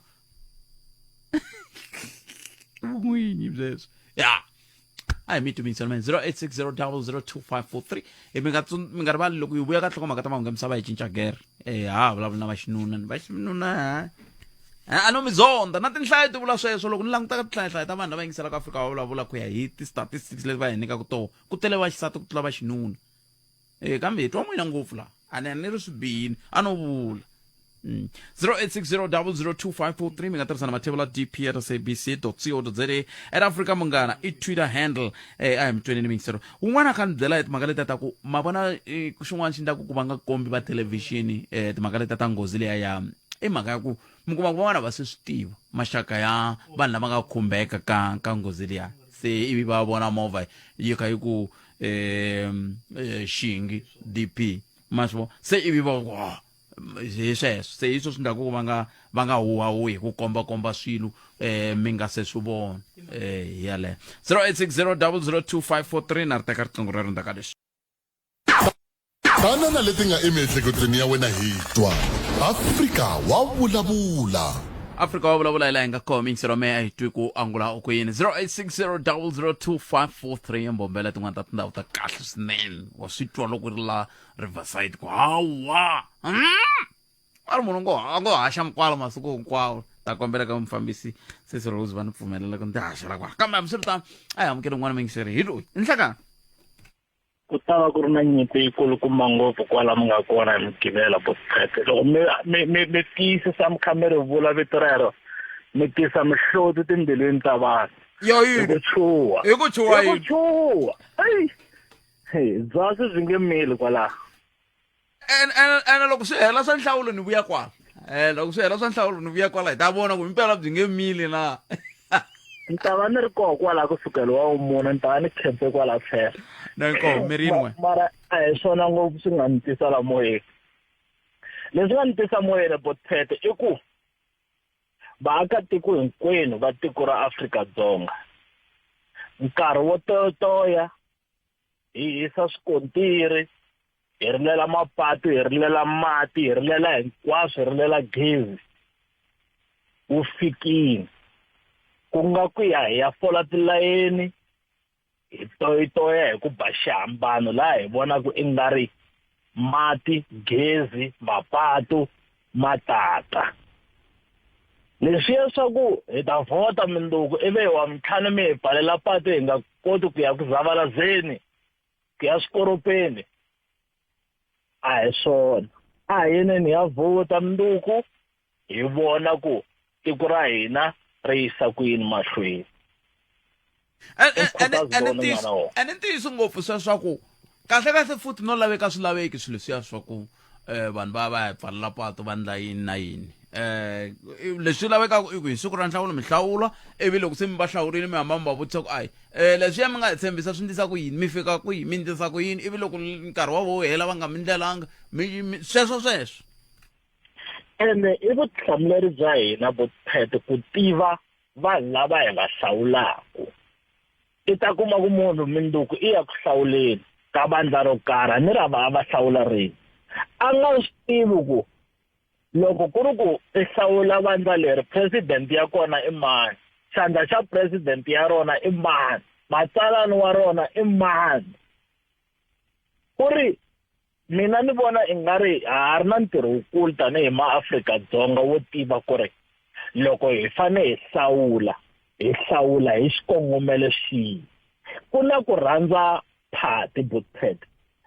vun'winyi byeswo ya. A hi mi tumisela man 0860002543 e mi nga mi nga rivali loko hi vuya ka nhlokomhaka ta mahungu ya misava hi cinca gere e ha vulavula na vaxinuna ni vaxinuna ha a no mi zonda na tinhlayo ti vula sweswo. Loko ni languta ka tinhlayohlayo ta vanhu lava yingiselaka Afrika va vulavula ku ya hi ti-statistics leti va hi nyikaka toho ku tele vaxisati ku tlula vaxinuna. E kambe hi twa n'wina ngopfu laha a ni a ni ri swi bihini a no vula. 0860002543 mi nga tirhisa na mathevula dp at sabc co za at Africa Munghana i Twitter handle. A hi mi tweneni mingisero wun'wana a kha ni byela hi timhaka letiya ta ku ma vona xin'wana xi endlaku ku va nga kombi va thelevhixini timhaka letiya ta nghozi liya ya i mhaka ya ku mi kuma ku van'wana va se swi tiva maxaka ya vanhu lava nga khumbeka ka nghozi liya se ivi va vona movha yi kha yi ku xingi dp ma swi vona se ivi va ku hi sweswo se hi swo swi endlaku ku va nga huwahuwi hi ku kombakomba swilo mi nga se swi vona hi yaleyo 0860002543 na ri teka riqingho rero ndzhaku ka leswi. Tana na leti nga emiehleketweni ya wena hi twa Afrika wa vulavula. Afrika wa vulavula hi laha hi nga kona mingiselo me a hi twi ku angula u ku yini 0860002543 mbombela tin'wana ta tindhawu ta kahle swinene wa swi twa loko ri la Riverside ku hawa a ri munhu ngo a ngo haxa mikwalo masiku hinkwawo ta kombela ka mufambisi sesi Rose va ni pfumelela ku ndzi haxela kwala kambe hambiswiritano a hi amukele un'wana mingiseri hi loyi i nhlekani. Ku ta va ku ri na nyimpi yikulukumba ngopfu kwala mi nga kona hi Mugqivela Botphete. Loko mi mi mi mi tiyisisa mi kha mi ri vula vito rero mi tisa mihloti timbilwini ta vanhu. Yo Hi yini? ku chuha. Hi ku chuha Hi ku yini? chuha. Eyi. Hey, byasi byi nge mili kwalaho. Ene loko swi hela swa nhlawulo ni vuya kwala. Loko swi hela swa nhlawulo ni vuya kwala hi ta vona ku himpela byi nge mili na. Ni ta va ni ri koho kwala kusukela wa wumune ni ta va ni khempe kwala tlhelo. Na inkomu mi ri yin'we. Mara a hi swona ngopfu swi nga ni tisa la moyeni. Leswi nga ni tisa moyeni Botphete i ku vaakatiko hinkwenu va tiko ra Afrika-Dzonga nkarhi wo toyotoya hi hisa swikontiri hi rilela mapatu hi rilela mati hi rilela hinkwaswo hi rilela gezi wu fikile ku nga ku ya hi ya fola tilayeni hi toyitoya hi ku ba xihambano laha hi vonaka i nga ri mati gezi mapatu ma tata leswiya swa ku hi ta vhota minduku ivi hi wa mintlhanu mi hi pfalela patu hi nga koti ku ya ku zavalazeni ku ya swikoropeni a hi swona a hi yeneni hi ya vhota minduku hi vona ku tiko ra hina ri yisa ku yini mahlweni. Ene ntiyiso ngopfu sweswaku kahle kahle futhi no laveka swi laveki swilo leswiya swa ku vanhu va va ya pfalela patu va ndla yini na yini leswi lavekaka i ku hi siku ra nhlawulo mi hlawula ivi loko se mi va hlawurile mi hamba mi va vutisa ku ayi leswiya mi nga hi tshembisa swi ndlisa ku yini mi fika kwihi mi ndlisa ku yini ivi loko nkarhi wa vo hela va nga mi ndlelanga mi sweswo sweswo. Ene i vutihlamuleri bya hina Botphete ku tiva vanhu lava hi va hlawulaku. I ta kuma ku munhu minduku i ya ku hlawuleni ka vandla ro karhi a ni ri a va a va hlawula rini a nga swi tivi ku loko ku ri ku i hlawula vandla leri president ya kona i mani xandla xa president ya rona i mani matsalani wa rona i mani ku ri mina ni vona i nga ri ha ha ri na ntirho wukulu tanihi maAfrika-Dzonga wo tiva ku ri loko hi fane hi hlawula hi hlawula hi xikongomelo xihi ku na ku rhandza party Botpet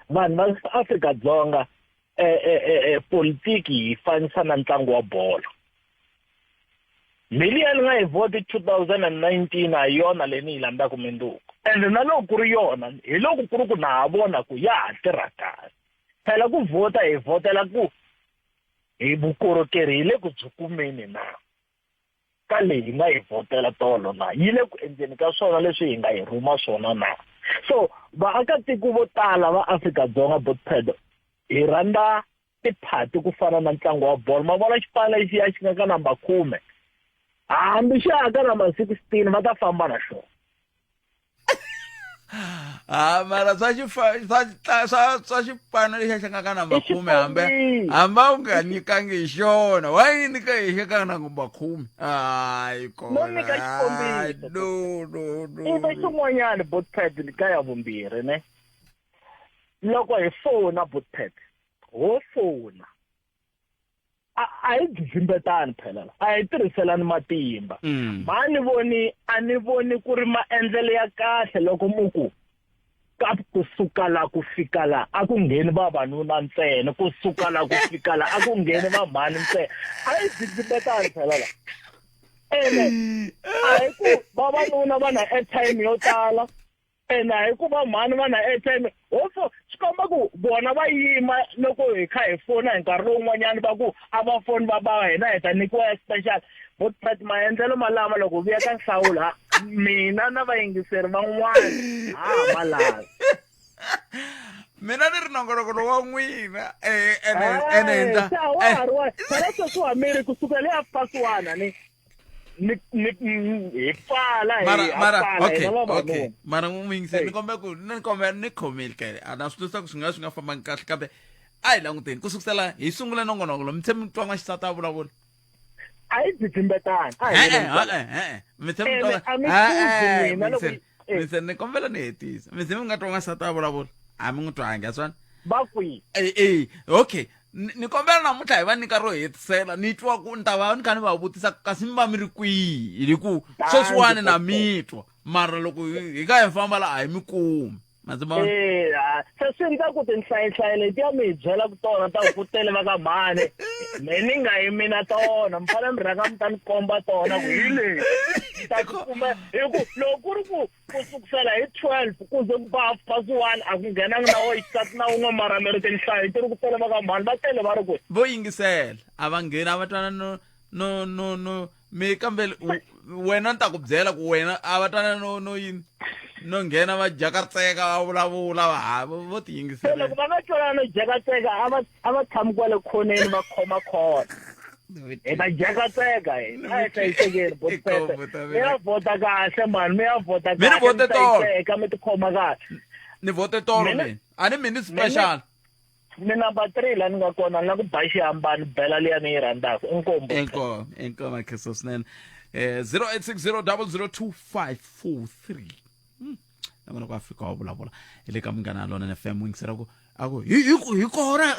vanhu va Afrika-Dzonga politiki yi fanisa na ntlangu wa bolo. Mali ya ni nga yi vhoti 2019 a hi yona leyi ni yi landzaka mindzuku ende na loko ku ri yona hi loko ku ri ku na ha vona ku ya ha tirha kahle phela ku vhota hi vhotela ku hi vukorhokeri hi le ku byi kumeni na ka leyi hi nga yi vhotela tolo na yi le ku endleni ka swona leswi hi nga yi rhuma swona na so vaakatiko vo tala va Afrika-Dzonga botped hi rhandza tiphati ku fana na ntlangu wa bolo ma vona xipano lexiya xi nga ka number khume hambi xa ha ka number 16 va ta famba na xona ha mara swa swa swa xipano lexiya xi nga ka number khume hambi hambi a wu nga nyikangi hi xona wa yi nyika hi xa ka number khume hayi kona no nyika xikombiso no no no ivi xin'wanyana botpad ka ya vumbirhi ne loko hi fona botpad ho fona a a hi dzidzimbetani phela la a hi tirhiselani matimba mm. ma ni voni a ni voni ku ri maendlelo ya kahle loko mu ku ka kusuka la ku fika la a ku ngheni vavanuna ntsena kusuka la ku fika la a ku ngheni vamhani ntsena a hi dzidzimbetani phela la ene a hi ku vavanuna va na airtime yo tala ene a hi ku va mhani va na airtime hofo swi komba ku vona va yima loko hi kha hi fona hi nkarhi lowun'wanyana va ku a va foni va ba hina hi ta nyikiwa ya special vo pet maendlelo malama loko vuya ka nhlawulo ha mina na vayingiseri van'wana ha ma lavi mina ni ri nongonoko wa n'wina eh, ene ene hi ta se a wa ha ri wa phela sweswiwa mi ri kusukela le half past one a ni ni ni hi pfala hi mara mara pfala okay hina okay vavanuna mara n'wiyingiseri ni kombela ku ni kombela ni khomile kele a na swi twisisa ku swi nga swi nga fambangi kahle kambe a hi languteni ku sukusela hi sungule nongonoko lomu mi tshame mi twa n'waxisati a vulavula a hi dzidzimbetani a hi E-e, vulavula. e-e, e-e. mi tshame mi Ene, twa a mi E-e, pfuzi n'wina loko muyingiseri, muyingiseri, ni kombela ni hetisa mi tshame mi nga twa n'waxisati a vulavula a mi n'wi twangi a swona va kwihi e e okay ni ni kombela namuntlha hi va nyika ro hetisela ni twa ku ni ta va ni kha ni va vutisa kasi mi va mi ri kwihi hi ku sweswiwani na mi twa mara loko hi hi kha hi famba la a hi mi kumi ma eya se swi endla ku tinhlayinhlayi letiya mi hi byelaka tona ta ku ku tele va ka mhani me ni nga yimi na tona mi fanele mi rhanga mi ta ni komba tona ku hi leyi ni ta ti kuma hi ku loko ku ri ku ku sukusela hi 12 ku ze ku ba half past 1 a ku nghenangi na wo xisati na wun'we mara mi ri tinhlayo ti ri ku tele va ka mhani va tele va ri kwihi vo yingisela a va ngheni a va twana no no no no mi kambe wena ni ta ku byela ku wena a va twana no no yini no nghena va jakatseka va vulavula va ha vo ti se yingisela loko va nga twelana no jakatseka a va a va tshami kwale khoneni va khoma khona hi ta jakatseka hina a hi hlayisekeni botpete mi ya vhota kahle mani mi ya vhota Mi ni vote tolo. kahle mi tikhoma kahle ni vote tolo Mina- mina a ni mina special ni number 3 la ni nga kona ni la ku ba xihambano bela liya ni yi rhandzaka inkombo inkomo inkomo akheso swinene eh 0860002543 nakona ku afrika wa vulavula hi le ka munghana lona fm yingisela ku a ku hi hi hi kona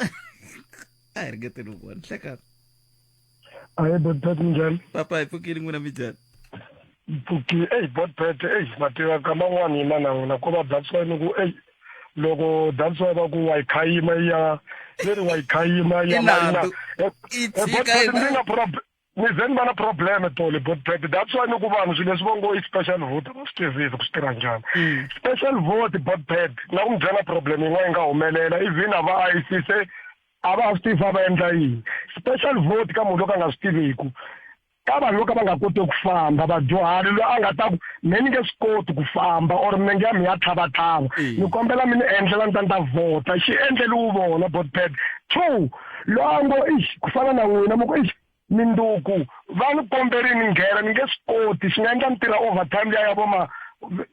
a hi ringeteni ku vona hlekani ahe botpet minjhani papa hi pfukile n'wina minjhani pfuki eyi botpet eyi mativa ka man'wani yima na n'wina ko va that's why ni ku eyi loko that's why va ku wa yi khayima yi ya leri wa yi khayima yi ya I mayina nandzu. I tshika i ni nga ni ze ni va na problem tolo botpet that's why ni ku vanhu swilo leswi va ngo i special vote a va swi twisisi ku swi tirha njhani special vote botpet na ku mi byela problem yin'wana yi nga humelela even a va IEC se a va ha swi tivi va va endla yini special vote ka munhu loka a nga swi tiviku ka vanhu vo ka va nga koti ku famba vadyuhari loyi a nga ta ku me ni nge swi koti ku famba or minenge ya mi ya tlhavatlhava ni kombela mi ni endlela ni ta ni ta vhota xi endleliwi vona botpad two loyi a ngo ix ku fana na n'wina mi ku ix Minduku va ni komberini ni nghena ni nge swi koti swi nga endla ni tirha overtime liya ya vo ma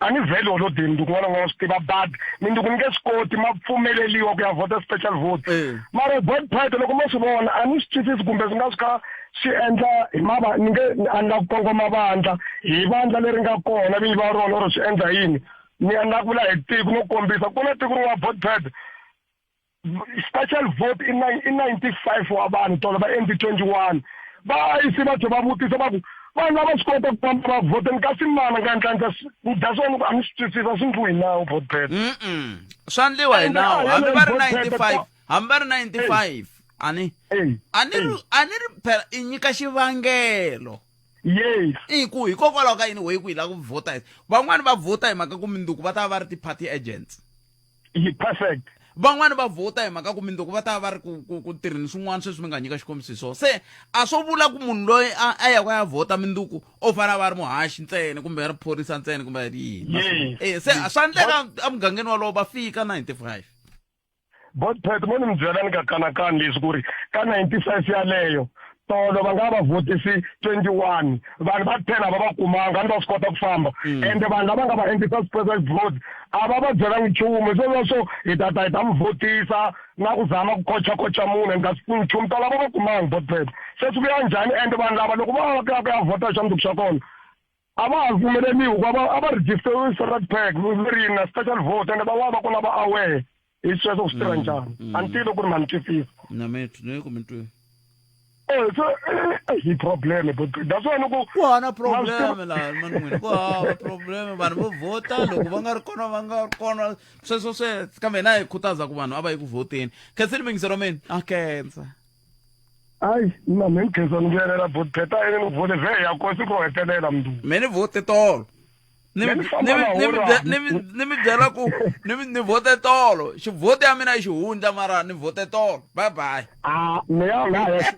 a ni vheli holodeni nduku n'wana n'wana swi tiva but minduku ni nge swi koti ma pfumeleliwa ku ya vhota special vote mara vote part loko mo swi vona a ni swi twisisi kumbe swi nga swi kha swi endla hi mava ni nge a ni la ku kongoma vandla hi vandla leri nga kona vinyi va rona or swi endla yini ni a ni la ku vula hi tiko no kombisa ku na tiko rin'wana vote pad special vote i 95 wa vanhu tolo va endli 21 va IEC va tlhe va vutisa va ku vanhu lava swi kota ku famba va vhoteni kasi mana nga endla endla that's why ni ku a ni swi twisisa swi ndliwe hi nawu vote pad swa ndliwa hi Ende nawu a hambi va ri vote pad, 95 hambi va ri 95 ani a ni ri a ni ri phela i nyika xivangelo. Yes. I ku hikokwalaho ka yini weyi ku hi lava ku vhota hi van'wani va vhota hi mhaka ku minduku va ta va va ri ti-party agents. Yi perfect. Van'wani va vhota hi mhaka ku minduku va ta va va ri ku ku ku tirheni swin'wana sweswi mi nga nyika xikombiso hi swona. Se a swo vula ku munhu loyi a a ya ku a ya vhota minduku o fanele a va a ri muhaxi ntsena kumbe a ri phorisa ntsena kumbe a ri yini. Yes. Eh se swa endleka emugangeni walowo va fika 95. Bot Pet mo ni mi byela ni nga kanakani leswi ku ri ka 95 yaleyo tolo va nga va vhotisi 21 vanhu va 10 a va va kumanga a ni va swi kota ku famba mm. ende vanhu lava nga va endlisa special vote a va va byelangi nchumu sweswo swo hi ta ta hi ta mi vhotisa na ku zama ku kochakocha munhu and nga swi pfuni nchumu tolo a va va kumangi bot Pet se swi vuya njhani ende vanhu lava loko va va ku ya ku ya vhota xa mundzuku xa kona a va ha pfumeleliwi ku a va registeriwe separate pack ri na special vote ende va va va kona va aware hi sweswo ku swi tirha mm, njhani mm. a ni tivi ku ri ma ni twisisa na mi ni ku mi twi eh, so eh, hi problem but that's why loko ku hava problem laha mani n'wini ku hava problem vanhu vo vhota loko va nga ri kona va nga ri kona sweswo swe kambe hina hi khutaza ku vanhu a va yi ku vhoteni khenseni mingisero mina a khensa hayi na me ni khensa ni vuyelela bot pheta yini ni vhole vhe ya ko siku ro hetelela mnduku me ni vhote tolo ni ni mi byela ku ni ni vhote tolo xivhote ya mina i xihundla mara ni vhote tolo bye bye ah me ya la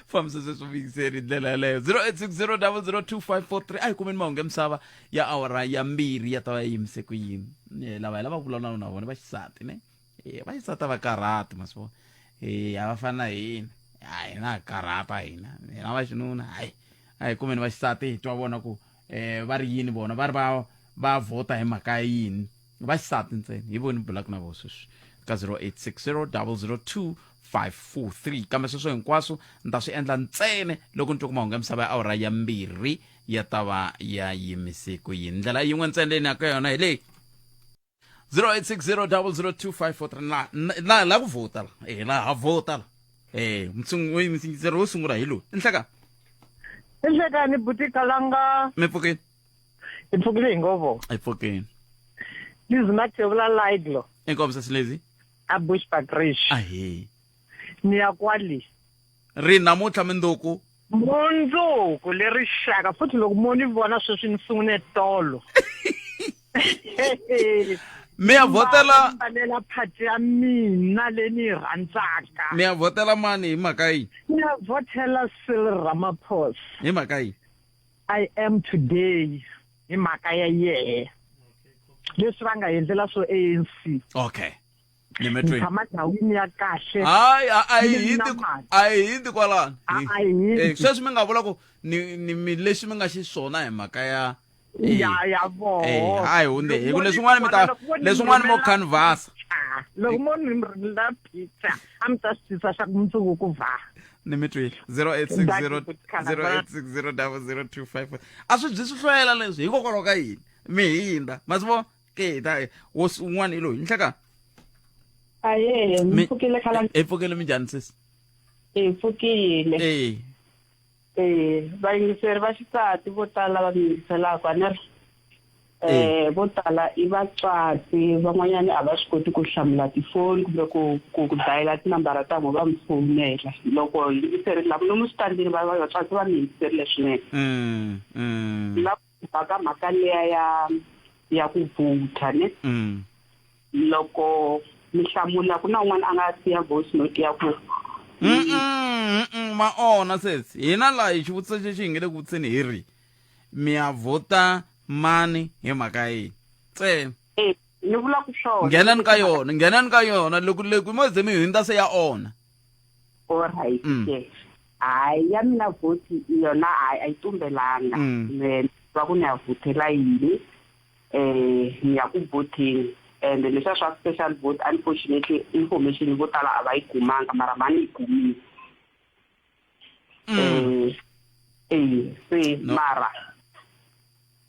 fambisa sweswo vuyiseri hi ndlela yaleyo 0860002543 a hi kumeni mahungu ya misava ya awara ya mbirhi ya ta va ya yimise ku yini eh, lava hi lava vulavulaka na vona va xisati ne e va xisati a va karhati ma swi vona e a va fani na hina a hina ha karhata hina hina va xinuna hayi a hi kumeni va xisati hi twa vona ku um va ri yini vona va ri va va vhota hi mhaka ya yini va xisati ntsena hi voni bulaka na vona sweswi ka 0860 002 543 kambe sweswo hinkwaswo ni ta swi endla ntsene loko ni twa ku mahungu ya misava ya awara ya mbirhi ya ta va ya yimise ku yini ndlela yin'we ntsena leyi ni ya ka yona hi leyi 0860002543 la la la ku vhota la eh la ha vhota la eh mutsingiseri wo sungula hi loyi nhleka nhlekani buti kalanga mi pfukile hi pfukile hi ngovo hi pfukile lizimathevula laidlo inkomu sesilezi a bushbuckridge ahee ni ya kwale ri namuntlha mindzuku mundzuku leri xaka futhi loko mo ni vona sweswi ni sungune tolo mi ya vhotela mbalela phati ya mina leyi ni yi rhandzaka mi ya vhotela mani hi mhaka yi ni ya vhotela Cyril Ramaphosa hi mhaka yi I am today hi mhaka ya yehe leswi va nga endlela swo ANC okay ni mi twini tshama ndhawini ya kahle hayi a yi Ni hindi na mali. a yi hindi kwalano A- a yi hindi. Eh, sweswi mi nga vula ku ni ni mi leswi mi nga xiswona hi mhaka ya Eh, ya ya voho eh, a yi hundze hi ku Loko mo ni leswin'wana mi ta vona, loko mo ni leswin'wana mo rhumela canvas picture, loko mo ni rhumela picture a mi ta swi twisisa xa ku mundzuku ku vha ni mi twile 0860 0860 00254 a swi byi swi hlwela leswi hikokwalaho ka yini mi hindza ma swi vona ke hi ta wo un'wana hi loyi nhleka Aye, mi pfukile khala hi pfukile minjhani sesi hi pfukile. Eh. Eh, vayingiseri va xisati vo tala va mi yingiselaka a ni ri eh vo tala i vatswatsi van'wanyana a va swi koti ku hlamula tifoni kumbe ku ku ku dayela tinambara ta vona va mi fowunela loko hi yingiserile lava lomu switandini va vatswatsi va mi yingiserile swinene Mm, mm, la mhaka mhaka liya ya ya ku vhutha ne mm. loko mi hlamula ku na un'wana a nga siya voice note ya ku Mm, mm, mm, ma ona sesi hina laha hi xivutiso xexi hi nge le ku vutiseni hi ri mi ya vhota mani hi mhaka yini ntsena eh ni vula ku swona nghenani ka yona nghenani ka yona loko loko mo ze mi hundza se ya ona alright ke hayi ya mina vhoti yona hayi a yi tumbelanga Mm. me va ku ni ya vhotela yini eh ni ya ku vhoteni and leswiya swa special vote unfortunately information vo tala a va yi kumanga mara mani yi kumile eh eh se mara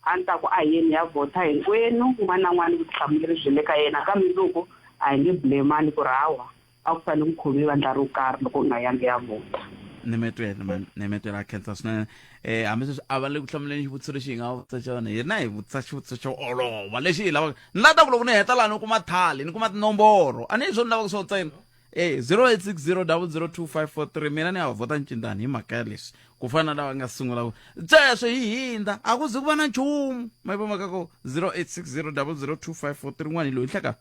a ni ta ku a hi yeni ya vhota hinkwenu un'wana na un'wana vutihlamuleri byi le ka yena ka mundzuku a hi nge blemani ku ri hawa a ku fanele ku khomi vandla ro karhi loko u nga yangi ya vhota ni mi twela mani ni mi twela khensa swinene eh hambi sweswi a va le ku hlamuleni xivutiso lexi hi nga vutisa xona hi na hi vutisa xivutiso xo olova lexi hi lavaka ni lava ta ku loko ni heta laha ni kuma thali ni kuma tinomboro a ni hi swona ni lavaka swo ntsena eh 0860002543 mina ni ya vhota ncindani hi mhaka ya leswi Ku fana na lava nga sungula ku sweswo hi hindza a ku zi ku va na nchumu. Ma yi vo mhaka ku 0860002543 n'wana hi loyi nhleka.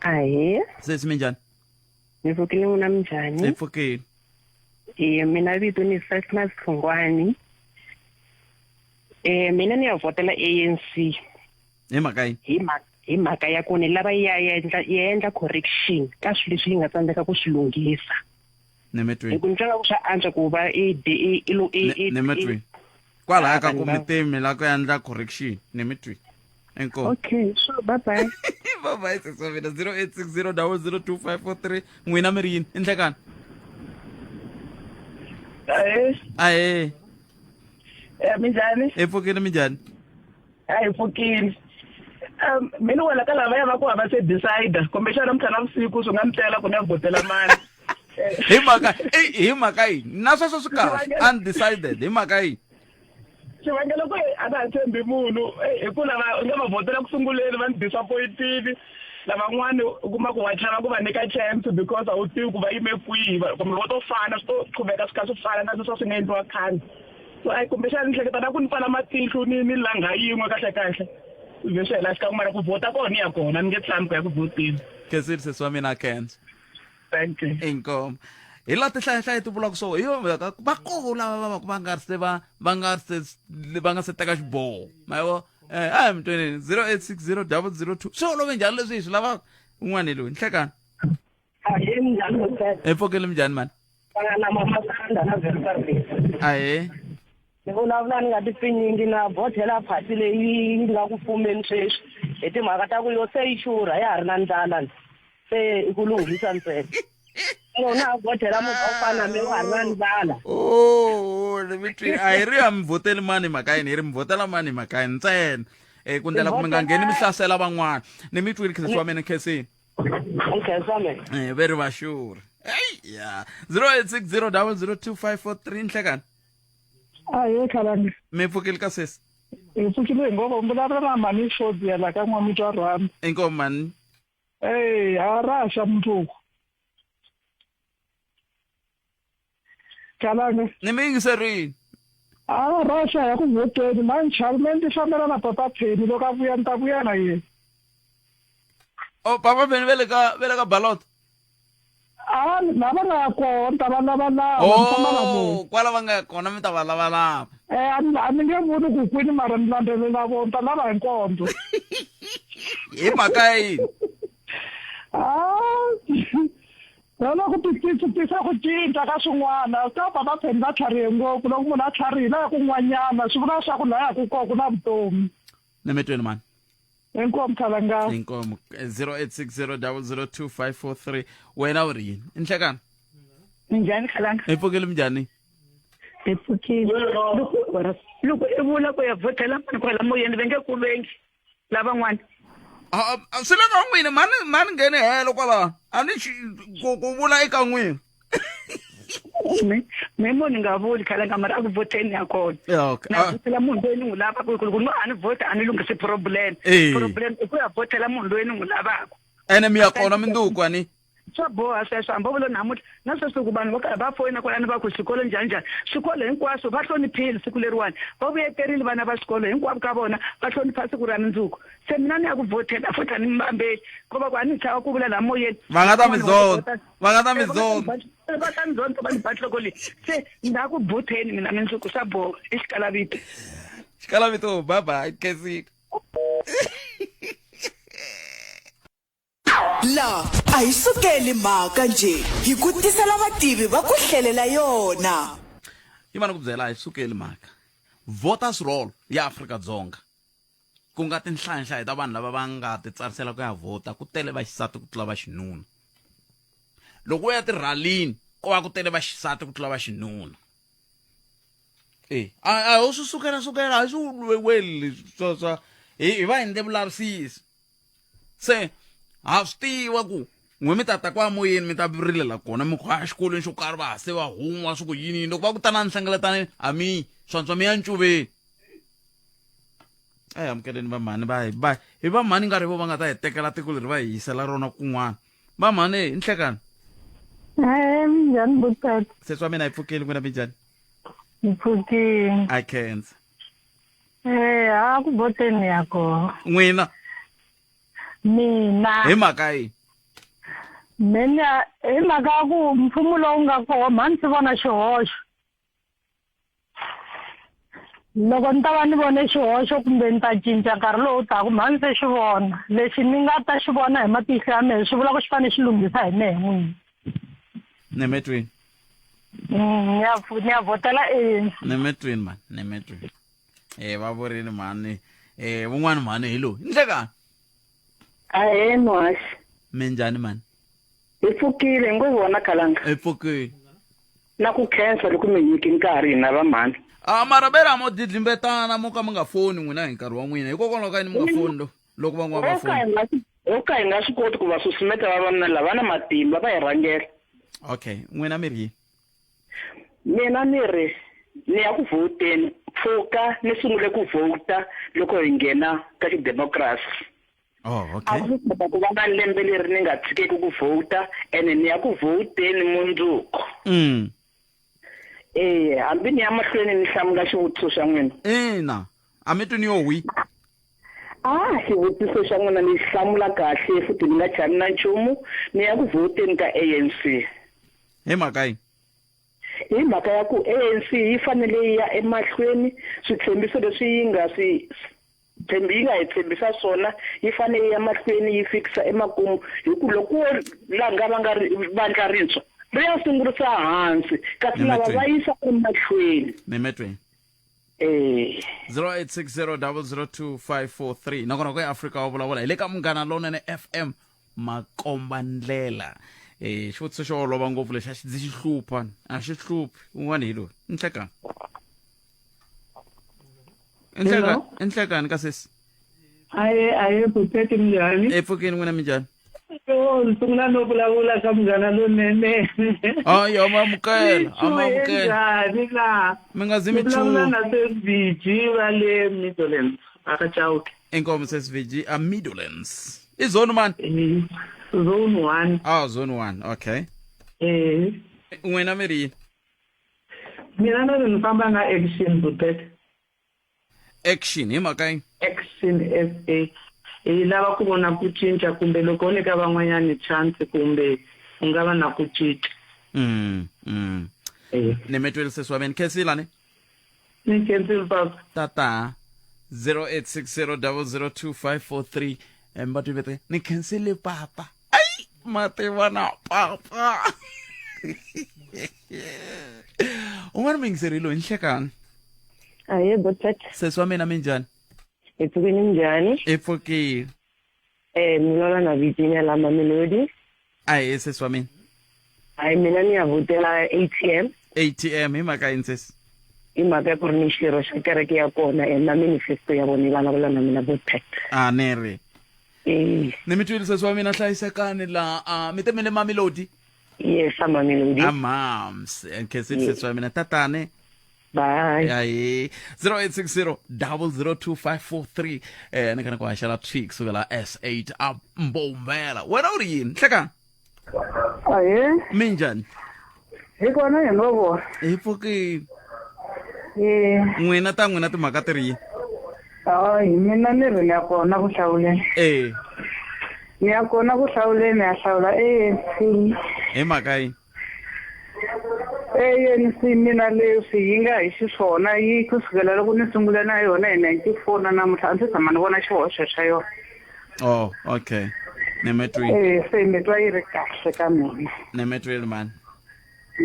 Ahee. Sesi minjhani? Ni pfukile n'wina minjhani? Hi pfukile. E mina vito ni Fesna Sithungwani. E mina ni ya vhotela ANC. Hi mhaka yini? Hi mhaka hi mhaka ya ku ni lava yi ya endla yi endla correction ka swilo leswi yi nga tsandzeka ku swi lunghisa. Nemetweni. Hi ku ni twa nga ku swa antswa ku va i i i i Nemetweni. Kwalaya ka ku mi timi la ku endla correction nemetweni. Inkomu. Okay, so bye bye. Bye bye sesi wa mina 0860 002543 n'wina mi ri yini? I nhlekani. Ahee. Ahee. Eh, minjhani? Hi pfukile minjhani? A hi pfukile. Um, mina wela ka lavaya va ku a va se decide kumbexana namuntlha na vusiku swi nga mi tela ku ni ya vhotela mani hi mhaka hi mhaka yini na sweswo swi kahle undecided hi mhaka yini xivangelo ku a na ha tshembi munhu hi ku lava nga va vhotela ku sunguleni va ni disappointile lavan'wani u kuma ku wa chava ku va nyika chance because a wu tivi ku va yime kwihi kumbe vo to fana swi to qhubeka swi kha swi fana na sweswi swi nga endliwa khale so ayi kumbexana ni hleketa na ku ni pfala matihlo ni ni langha yin'we kahle kahle ze swi hela xikan'we mara ku vhota kona ni ya kona ni nge tshami ku ya ku vhoteni khensile sesi wa mina khensa thank you inkomu hi laha tinhlayahlaya ti vulaka so hi yo mhaka va koho lava va va va nga ri se va va nga se va nga se teka xiboho ma vo eh a hi mutweneni 0860 002 swi olove njhani leswi hi swi lavaka un'wana hi loyi nhlekani Ahee minjhani Mosele? hi pfukile minjhani mani Hlangana na mama Sanda na Versailles. ahee Ni vulavula ni nga ti pfinyingi na vhotela phati leyi yi nga ku fumeni sweswi hi timhaka ta ku yo se yi xurha ya ha ri na ndlala ni. Se i ku lunghisa ntsena. Munhu a vhotela munhu wa ku fana na me wa ha ri na ndlala. Oh, ni mi twi a hi ri a mi vhoteli mani mhaka yini hi ri mi vhotela mani mhaka yini ntsena um ku ndlela ku mi nga ngheni mi hlasela van'wana ni mi twile khensisi wa mina khensini Nkhensa me. Eh, ve ri va sure Hey, ya 0860 002543 nhlekani Ahee khalanga. mi pfukile ka sesi Hi pfukile hi ngopfu vulavula na mhani Xobia la ka N'wamitwa Rhwanda. Inkomu mhani. Ey, a ra xa mundzuku. Khalanga. Ni mi yingiserile. A ra xa ya ku vhoteni mani chavi me ndzi fambela na papa Penny loko a vuya ni ta vuya na yena. Oh, papa Penny ve le ka ve le ka ballot. A la va nga ya kona ni ta va lavalava ni famba na vona. Oh, kwala va nga ya kona mi ta va lavalava. Eh, a ni a ni nge voni ku kwini mara ni landzelela vona ni ta lava hi nkondzo. Hi mhaka ya yini? Ah, na loko ti ti tisa ku cinca ka swin'wana ka papa Penny va tlharihe ngopfu loko munhu a tlharihile a ya kun'wanyana swi vula leswaku laha ya ku kona ku na vutomi. Ni mi twini mani. Inkomu khalanga. Inkomu 0860 002543 wena u ri yini? Nhlekani. Minjhani khalanga? Hi pfukile minjhani? Hi pfukile. Loko loko i vula ku ya vhotela mani kwala moyeni va nge ku vengi lavan'wana. Swi le ka n'wina mani mani nghene helo kwala a ni ku ku vula eka n'wina. Me me mo ni nga vuli khalanga mara a ku vhoteni ya kona. Yeah, okay. Na vhotela munhu loyi ni n'wi lavaka ku loko a ni vhota a ni lunghisi problem. Eh. Problem i ku ya vhotela munhu loyi ni n'wi lavaka. Ene mi ya kona minduku ani. Swa boha sweswo hambi vula namuntlha na sweswi loko vanhu vo karhi va foyina kwalani va ku swikolo njhani njhani swikolo hinkwaswo va hloniphile siku leriwani va vuyeterile vana va xikolo hinkwavo ka vona va hlonipha siku ra mundzuku se mina ni ya ku vhotela futhi a ni mi vambeli ko va ku a ni chava ku vula laha moyeni Va nga ta mi zonda. Va nga ta mi zonda. Va ta mi zonda va ni ba nhloko leyi se ni ya ku vhoteni mina mundzuku swa boha i xikalavito Xikalavito bye bye Khensile. La a hi sukeli mhaka njhe hi ku tisela vativi va ku hlelela yona. Yi va ni ku byela a hi sukeli mhaka. Voters roll ya Afrika-Dzonga ku nga tinhlayanhlaya ta vanhu lava va nga titsarisela ku ya vhota ku tele vaxisati ku tlula vaxinuna. Loko u ya tirhalini ko va ku tele vaxisati ku tlula vaxinuna. E a ho swi sukela sukela a hi swi weli swa swa hi va endle vulavisisi. Se ha swi tiva ku n'we mi ta ta kwa moyeni mi ta rilela kona mi ku a xikolweni xo karhi va ha se va huma swi ku yini yini loko va ku tanani hlengeletaneni a mi swantswa mi ya ncuveni a hi amukeleni va mhani va hi va hi va mhani nga ri vo va nga ta hi tekela tiko leri va hi yisela rona kun'wana va mhani i nhlekani Minjhani butata? Sesi wa mina hi pfukile n'wina minjhani? Ni pfukile. A khensa. Eh, a ku vhoteni ya kona. N'wina Mina. hi mhaka yini? Mina hi mhaka ya ku mfumo lowu nga kona mhani ndzi vona xihoxo. Loko ni ta va ni vone xihoxo kumbe ni ta cinca nkarhi lowu taka mhani se xi vona. Lexi ni nga ta xi vona hi matihlo ya mehe swi vula ku xi fanele xi lunghisa hi mehe n'wini. Nemetweni. Ni ya ni ya vhotela ANC. Nemetweni mani, nemetweni. Eh va vurile mhani. Eh vun'wani mhani hi loyi. Nhlekani. Ahee muhaxi. Minjhani mhani? Hi pfukile hi ngo vona khalanga. Hi pfukile. Na ku khensa loko mi nyiki nkarhi hina va mhani. A mara vera mo didlimbetana mo ka mi nga foni n'wina hi nkarhi wa n'wina hikokwalaho ka yini mi nga foni lo loko van'wana va foni. Ho ka hi nga swi koti ku va susumeta vavanuna lava na matimba va hi rhangela. Okay, n'wina mi ri yini? Mina ni ri ni ya ku vhoteni pfuka ni sungule ku vhota loko hi nghena ka xidemokirasi. Oh, okay. A ku kota ku va na lembe leri ni nga tshikeki ku vhota ene ni ya ku vhoteni mundzuku. Eh, hambi ni ya mahlweni ni hlamula xivutiso xa n'wina. Ina, a mi twi ni yo wi. Ah, xivutiso xa n'wina ni hlamula kahle futhi ni nga chavi na nchumu ni ya ku vhoteni ka ANC. Hi mhaka yini? Hi mhaka ya ku ANC yi fanele yi ya emahlweni switshembiso leswi yi nga swi tshembi yi nga hi tshembisa swona yi fanele yi ya mahlweni yi fikisa emakumu hi ku loko wo langa va nga ri vandla rintshwa ri ya sungurisa hansi kasi lava va yisa emahlweni. Nemetweni. Eh. 0860002543 nakona ku eAfrika wa vulavula hi le ka Munghana Lonene FM makomba ndlela eh xivutiso xo olova ngopfu lexi a xi ndzi xi hlupha a xi hluphi un'wana hi loyi nhlekani Hello. Enhlekani ka sesi Aye, aye, Bhuti minjhani? Epfukeni n'wina minjhani? Yo, ni sungula no vulavula ka munghana lonene. Hayi, amamukela, amamukela. Njhani la? Mi nga zi mi Ni vulavula chuha. na Sesi va le Midlands, aka Chauke. Inkomo Sesi VG a Midlands. I zone mani? Zone 1. Ah, zone 1. Okay. Eh. N'wina mi ri yini? Mina ni ri ni famba na action Bhuti. Action hi mhaka yini? Action SA. Hi lava ku vona ku cinca kumbe loko u nyika van'wanyana chance kumbe ku nga va na ku cinca. Ni mi twile sesi wa mina. Khensile ni? Ni khensile papa. Tata 0860002543 va twi vete ni khensile papa. Ai ma tiva na papa. Un'wana muyingiseri loyi nhlekani. Ahee, Botset. Sesi wa mina minjhani? Hi pfukile minjhani? Hi pfukile. Eh, mi vulavula na Virginia la Mamelodi. Ahee sesi wa mina. Hayi mina ni ya vhotela ATM. ATM hi mhaka yini sesi? Hi mhaka ya ku ri ni xirho xa kereke ya kona and na manifesto ya vona yi vulavula na mina Botset. A ni ri. Eh. Ni mi twile sesi wa mina hlayisekani la a mi te mi le Mamelodi? Yes, a Mamelodi. A mams. Nkhensile sesi wa mina tatane. Bye. Ayi 0860 002543 eh ni kana ku haxela twi kusukela S8 a Mbombela. Wena u ri yini? Hlekani. Ahee. Minjhani? Hi kona hi ngo vona. Hi pfukile. Eh. N'wina ta n'wina timhaka ti ri yini? Hayi mina ni ri ni ya kona ku hlawuleni. Eh. Ni ya kona ku hlawuleni ya hlawula ANC. Hi mhaka yini? ANC mina leswi yi nga hi xiswona yi kusukela loko ni sungule na yona hi 94 na namuntlha a ndzi tshama ni vona xihoxo xa yona. Oh, okay. Ni mi twile. Eh, se mi twa yi ri kahle ka mina. Ni mi twile mani.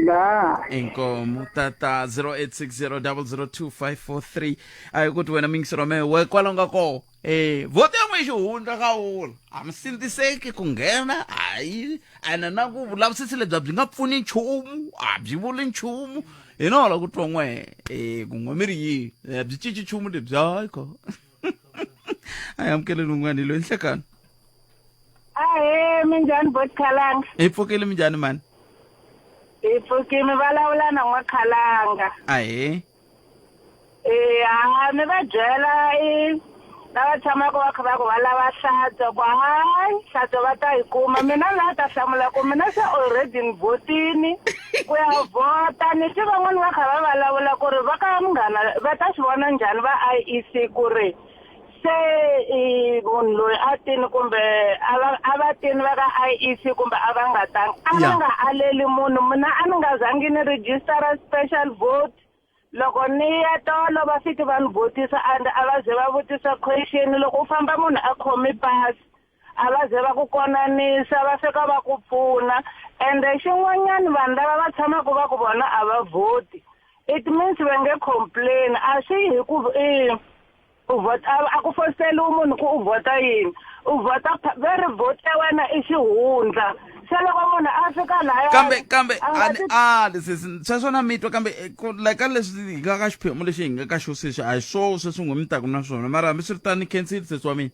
La. Inkomo tata 0860002543 a hi ku ti wena mingisero me we kwalo nga koho eh vote ya n'we xihundla ka wula a mi sindziseki ku nghena hayi ene na ku vulavisisi lebyi a byi nga pfuni nchumu a byi vuli nchumu hi no la ku twa n'we eh kun'we mi ri yini Eh, byi cinci nchumu lebyi hayi ko a hi amukeleni un'wana hi loyi nhlekani Ahee, minjhani bot Khalanga? hi pfukile minjhani mani Hi pfukile mi vulavula na n'wa Khalanga. Ahee. Eh, ha mi va byela i Lava tshamaka va kha va ku va lava hlantswa ku hayi hlantswa va ta yi kuma mina la ta hlamula ku mina se already ni vhotini ku ya vhota ni twi van'wani va kha va vulavula ku ri va ka munghana va ta swi vona njhani va I_E_C ku ri se i munhu loyi a tini kumbe a va a va tini va ka I_E_C kumbe a va nga tangi a va nga aleli munhu mina a ni nga zangi ni register-a special vote. Loko ni ya tolo va fiki va ni vutisa and a va ze va vutisa question loko u famba munhu a khomi pasi a va ze va ku konanisa va fika va ku pfuna ende xin'wanyana vanhu lava va tshamaka va ku vona a va vhoti it means va nge complain a swi yi hi ku i U vhota a ku fosteriwi munhu ku u vhota yini u vhota ve ri vote ya wena i xihundla se loko munhu a fika laya kambe kambe a nga a ni ti ali sesi sweswo na mi twa kambe eh, ku like ka leswi hi nga ka xiphemu lexi hi nga ka xo sweswi a hi swoho sweswi n'we mi taku na swona mara hambiswiritano ni khensile sesi wa mina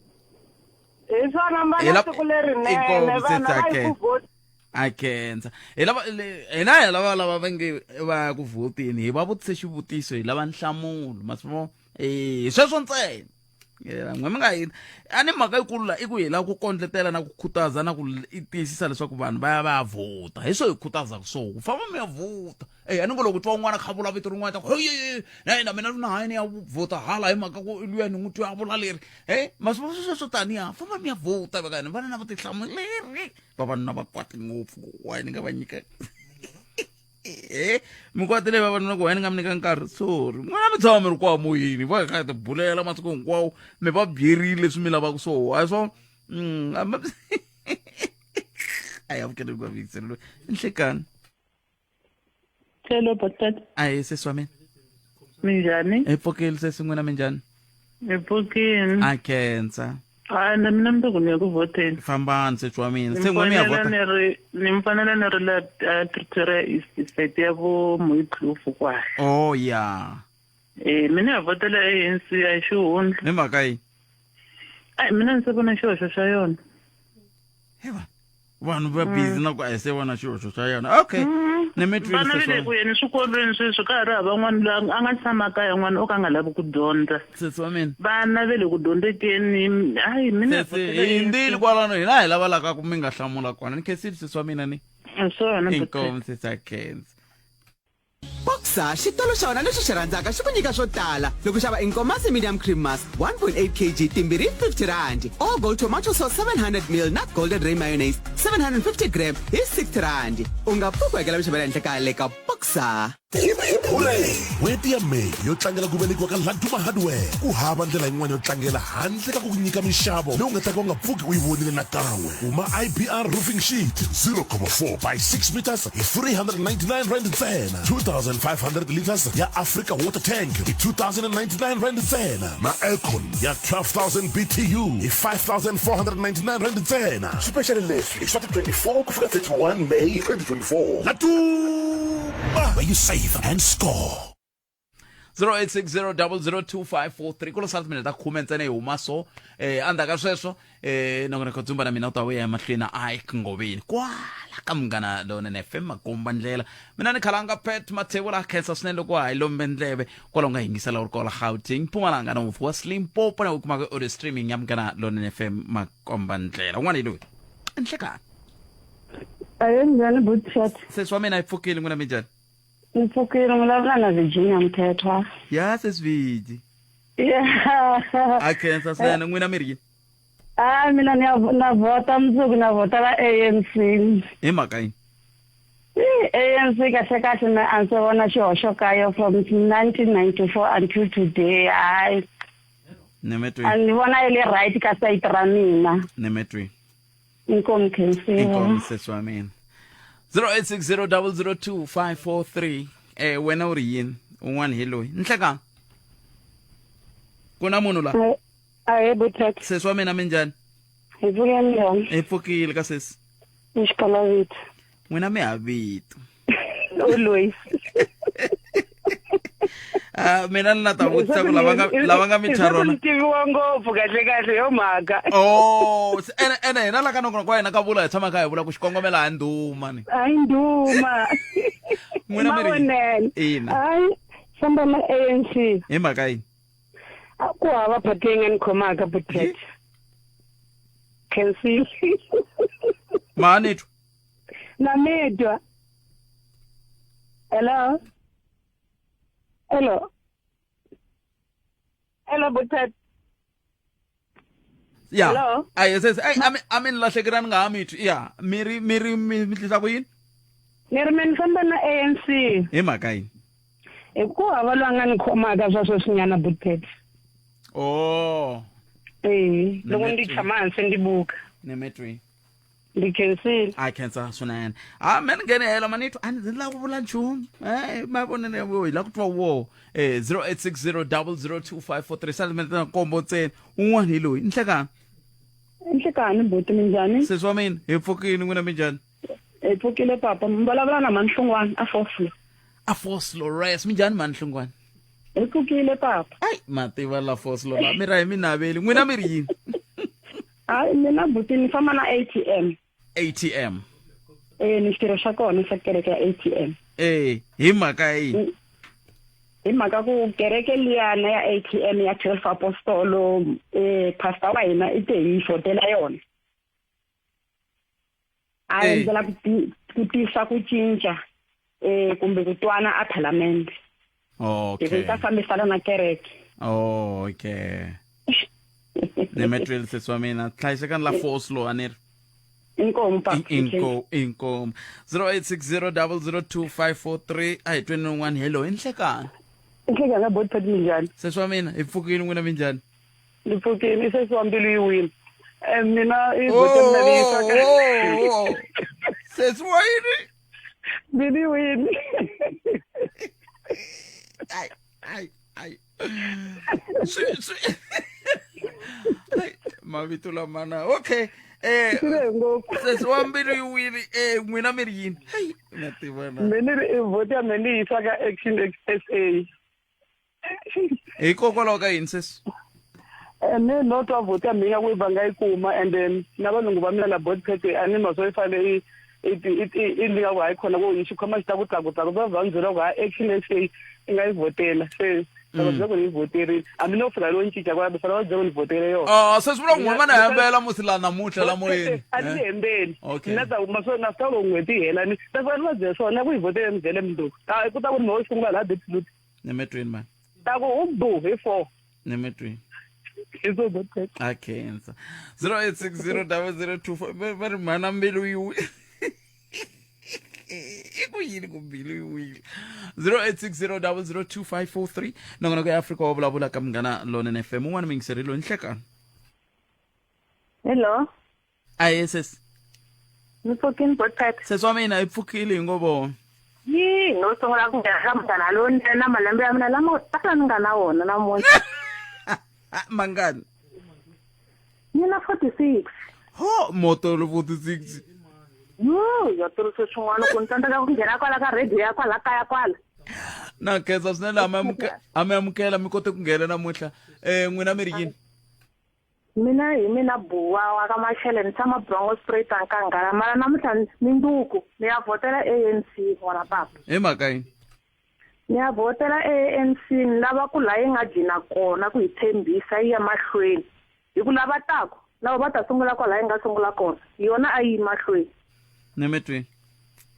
hi swona Hi mbala la- siku lerinene Inkomu, vanhu sesi va yi Akhe. ku vhoti a khensa hi lava le- hina hi lava lava va nge va ya ku vhoteni hi va vutise xivutiso hi lava nhlamulo masivo eh sweswo ntsena Eh, n'we mi nga yini a ni mhaka yikulu la i ku hi lava ku kondletela na ku khutaza na ku i tiyisisa leswaku vanhu va ya va ya vhota hi swo hi khutazaka swo ku famba mi ya vhota e a ni ngo loko twa un'wana kha vula vito rin'wana ta ku hey na yena mina na hayi ni ya vhota hala hi mhaka ku luya ni n'wi twa a vula leri e masivo sweswo taniya famba mi ya vhota vekani vana na vutihlamuleri vavanuna va kwate ngopfu ku why ni nga va nyika e mi kwatile vavanuna ku why ni nga mi nyika nkarhi sorry n'wina mi tshama mi ri kwaha moyeni va kha tibulela masiku hinkwawo mi va byerile leswi mi lavaka swo a swo a ya vukele kwa vuyiselo nhlekani Hello, Botata. Ahe sesi wa mina. Minjhani? Hi pfukile sesi n'wina minjhani? Hi pfukile. A khensa. Hayi na mina mundzuku ni ya ku vhoteni. Fambani sesi wa mina. Ni Se n'we mi ya fanele vhota. ni ri ni fanele ni ri la eh, Pretoria East side ya vo Mooikloof kwala. Oh ya. Eh mina ya vhotela ANC a hi xihundla. Hi mhaka yini? Ai mina ni se vona xihoxo xa yona. Vanhu va busy na ku a hi se vona xihoxo xa yona. Okay. Ni mi twile Vana va sesi le wa ku yeni swikolweni sweswi ka ha ri hava n'wana loyi a nga tshama kaya n'wana o ka a nga lavi ku dyondza. Sesi wa mina. Vana va le ku dyondzekeni hayi mina ya Sesi vhotela hi ANC. hindzile kwalano hina hi lava laka ku mi nga hlamula kona. Ni khensile sesi wa mina ni. Hi swona Inkomu sesi a khensa. Boxer, xitolo xa wena lexi xi rhandzaka xi ku nyika swo tala loko xava Inkomazi Medium Cream Mass 1.8 kg timbirhi 50 rand, All Gold Tomato Sauce 700 ml na Golden Ray Mayonnaise 750 gram hi 60 rand. U nga pfuki u hakela minxavo ya le henhla ka le ka Boxer. Hip hip hooray! N'hweti ya May yo tlangela ku velekiwa ka Laduma Hardware. Ku hava ndlela yin'wana yo tlangela handle ka ku ku nyika minxavo leyi u nga ta ka u nga pfuki u yi vonile nakan'we. Kuma IBR Roofing Sheet 0,4 by 6 meters hi 399 rand ntsena, 2500 litres ya Africa Water Tank hi 2099 rand ntsena na aircon ya 12000 BTU hi 5499 rand ntsena. Swipexali leswi i swa ti 24 ku fika 31 May 2024. Laduma, where you save and score. 0860002543 ku lo sala timinete ta khume ntsena hi huma so eh endzhaku ka sweswo eh nongonoko dzumba na mina u ta vuya emahlweni a Ike Ngoveni kwala ka munghana lonene FM makomba ndlela mina ni khalanga Pat Mathebula khensa swinene loko ha yi lombe ndleve kwala u nga yingisela u ri kwala Gauteng Mpumalanga na Ngopfu wa Limpopo na u kumaka audio streaming ya munghana lonene FM makomba ndlela un'wana hi loyi nhlekani Ayo njhani Butchat? sesi wa mina yi pfukile n'wina minjhani Ni pfukile ni vulavula na Virginia Mthethwa. Ya sesi Viji Yeah. a khensa swinene n'wina mi ri yini Ah mina ni ya na vhota mundzuku na vhota la ANC. hi mhaka yini Eh, ANC kahle kahle na a ndzi vona xihoxo ka yo from 1994 until today. Hayi ni mi a twi ni vona yi le right ka side ra mina. ni mi twi Inkomu khensiwa. inkomu sesi wa mina 0860002543 eh wena u ri yini un'wana hi loyi nhlekani ku na munhu la Ahee Buthet. Sesi wa mina minjhani? Hi pfuke njhani? Hi pfukile ka sesi. Ni xikalavito. N'wina mi ha vito. Always. Ah, mina ni la ta vutisa ku lava nga lava nga mi thya rona. Ni tiviwa ngopfu kahle kahle yo mhaka. Oh, ene ene hina la ka nongonoko wa hina ka vula hi tshama kha hi vula ku xikongomelo a ndhuma ni. A ndhuma. N'wina mi ri Mavonelo. Ina. Hayi famba na ANC. Hi mhaka yini? A ku hava phati leyi nga ni khomaka butet. Khensile. Mani twa. Na mi twa. Hello. Hello. Hello butet. Ya. Hello? Ayi sesi, ayi a mi a mi ni lahlekela ni nga ha mi twi. Ya, mi ri mi ri mi mi tlisa ku yini? Ni ri me ni famba na ANC. Hi mhaka yini? Hi ku hava loyi a nga ni khomaka swa sweswinyana butet. Oh. Eh, loko Ni ndzi twi. tshama hansi ndzi buka. Ni mi twi. Ndzi khensile. A khensa swinene. A me ni nghene hela mani twa a ndzi lava ku vula nchumu. Eh, mavonelo ya vo hi lava ku twa wo. Eh 0860002543 sale na nkombo ntsena. Un'wana hi loyi. Nhlekani. Nhlekani buti minjhani? Sesi wa mina, hi pfukile n'wina minjhani? Hi pfukile papa, mi vulavula na Manhlungwana a Foslo. A Foslo res, minjhani Manhlungwana? Hi pfukile papa. Ai, mativa la Foslo la. Mi ra hi mi naveli. N'wina mi ri yini? Hayi mina buti ni famba na ATM. ATM. Eh ni xirho xa kona xa kereke ya ATM. Eh, hi mhaka yini? Hi mhaka ku kereke liyana ya ATM ya 12 Apostolo eh pastor wa hina i te hi vhotela yona. A Eh. endlela ku ti- ku tisa ku cinca eh kumbe ku twana a phalamende. Okay. Hi ku yi ta fambisana na kereke. Okay. Ni mi twile sesi wa mina. Hlayisekani la Foslo a ni ri. Inkomu papa. Inkomu, inkomu. 0860002543 a hi tweni un'wana hello hi nhlekani. Nhlekani bot phat minjhani? Sesi wa mina hi pfukile n'wina minjhani? Ni pfukile i sesi wa mbilu yi wini. Eh, mina i vote ya mina leyi tsaka- Oh, oh, oh. Sesi wa yini? Mbilu yi wini. Ai, ai, ai. Swi swi Ai, mavito lamana. Okay. Eh, sesi wa mbilu yi wini eh n'wina mi ri yini? Hey, na tiva na. Mina ni ri i vote ya mina ni yi yisa ka Action SA. Hikokwalaho ka yini sesi? Eh, ni no twa vote ya mina ku yi va nga yi kuma and then na valungu va mina la bot pet a ni ma swo yi fanele yi i i i ni nga ku hayi khona ku yi xikhwama xi ta ku tlakutlaku va va ndzi byela ku hayi Action SA i nga yi vhotela se loko bya ku ni yi vhoterile hambi no fika lowu cinca kwala fanele va byela ku ni vhotele yona. Ah, sesi vula ku n'wina na hembela musi la namuntlha la moyeni. A ni Eh? hembeli. Okay. Mina ta ma swo na swi ta loko n'hweti yi hela ni ta fanele va byela swona ku yi vhotele ni byele mundzuku. A ku ta ku ni ho sungula laha Diepsloot. Ni mi twini man. Ta ku u bu hi 4. Ni mi twini. Hi so bot pet. A khensa. 08600024 va va ri mhana mbilu yi wi. I ku yini ku mbilu yi wile? 0860002543 nongonoko ya Afrika wa vulavula ka Munghana Lonene FM un'wana muyingiseri loyi nhlekani. Hello. Aye sesi. Ni pfukini bot pet. Sesi wa mina hi pfukile hi ngo vona. Yi, no sungula ku nghena ka munghana lonene na malembe ya mina lamo tala ni nga na wona namuntlha. Mangani? Ni na 46. Ho, motolo 46. Yo, yo tirhise swin'wana ku ni tsandzeka ku nghena kwala ka radio ya kwala kaya kwala. Na khensa swinene a mi amuke- a mi amukela mi kote ku nghena namuntlha. Eh n'wina mi ri yini? Mina hi mina Buwa wa ka Machele ni tshama Brongo Street a Nkangala mara namuntlha minduku ni ya vhotela ANC n'wana papa. Hi mhaka yini? Ni ya vhotela ANC ni lava ku laha yi nga gcina kona ku hi tshembisa yi ya mahlweni hi ku lava taku lava va ta sungula kwalaha yi nga sungula kona yona a yi yi mahlweni Ni mi twini.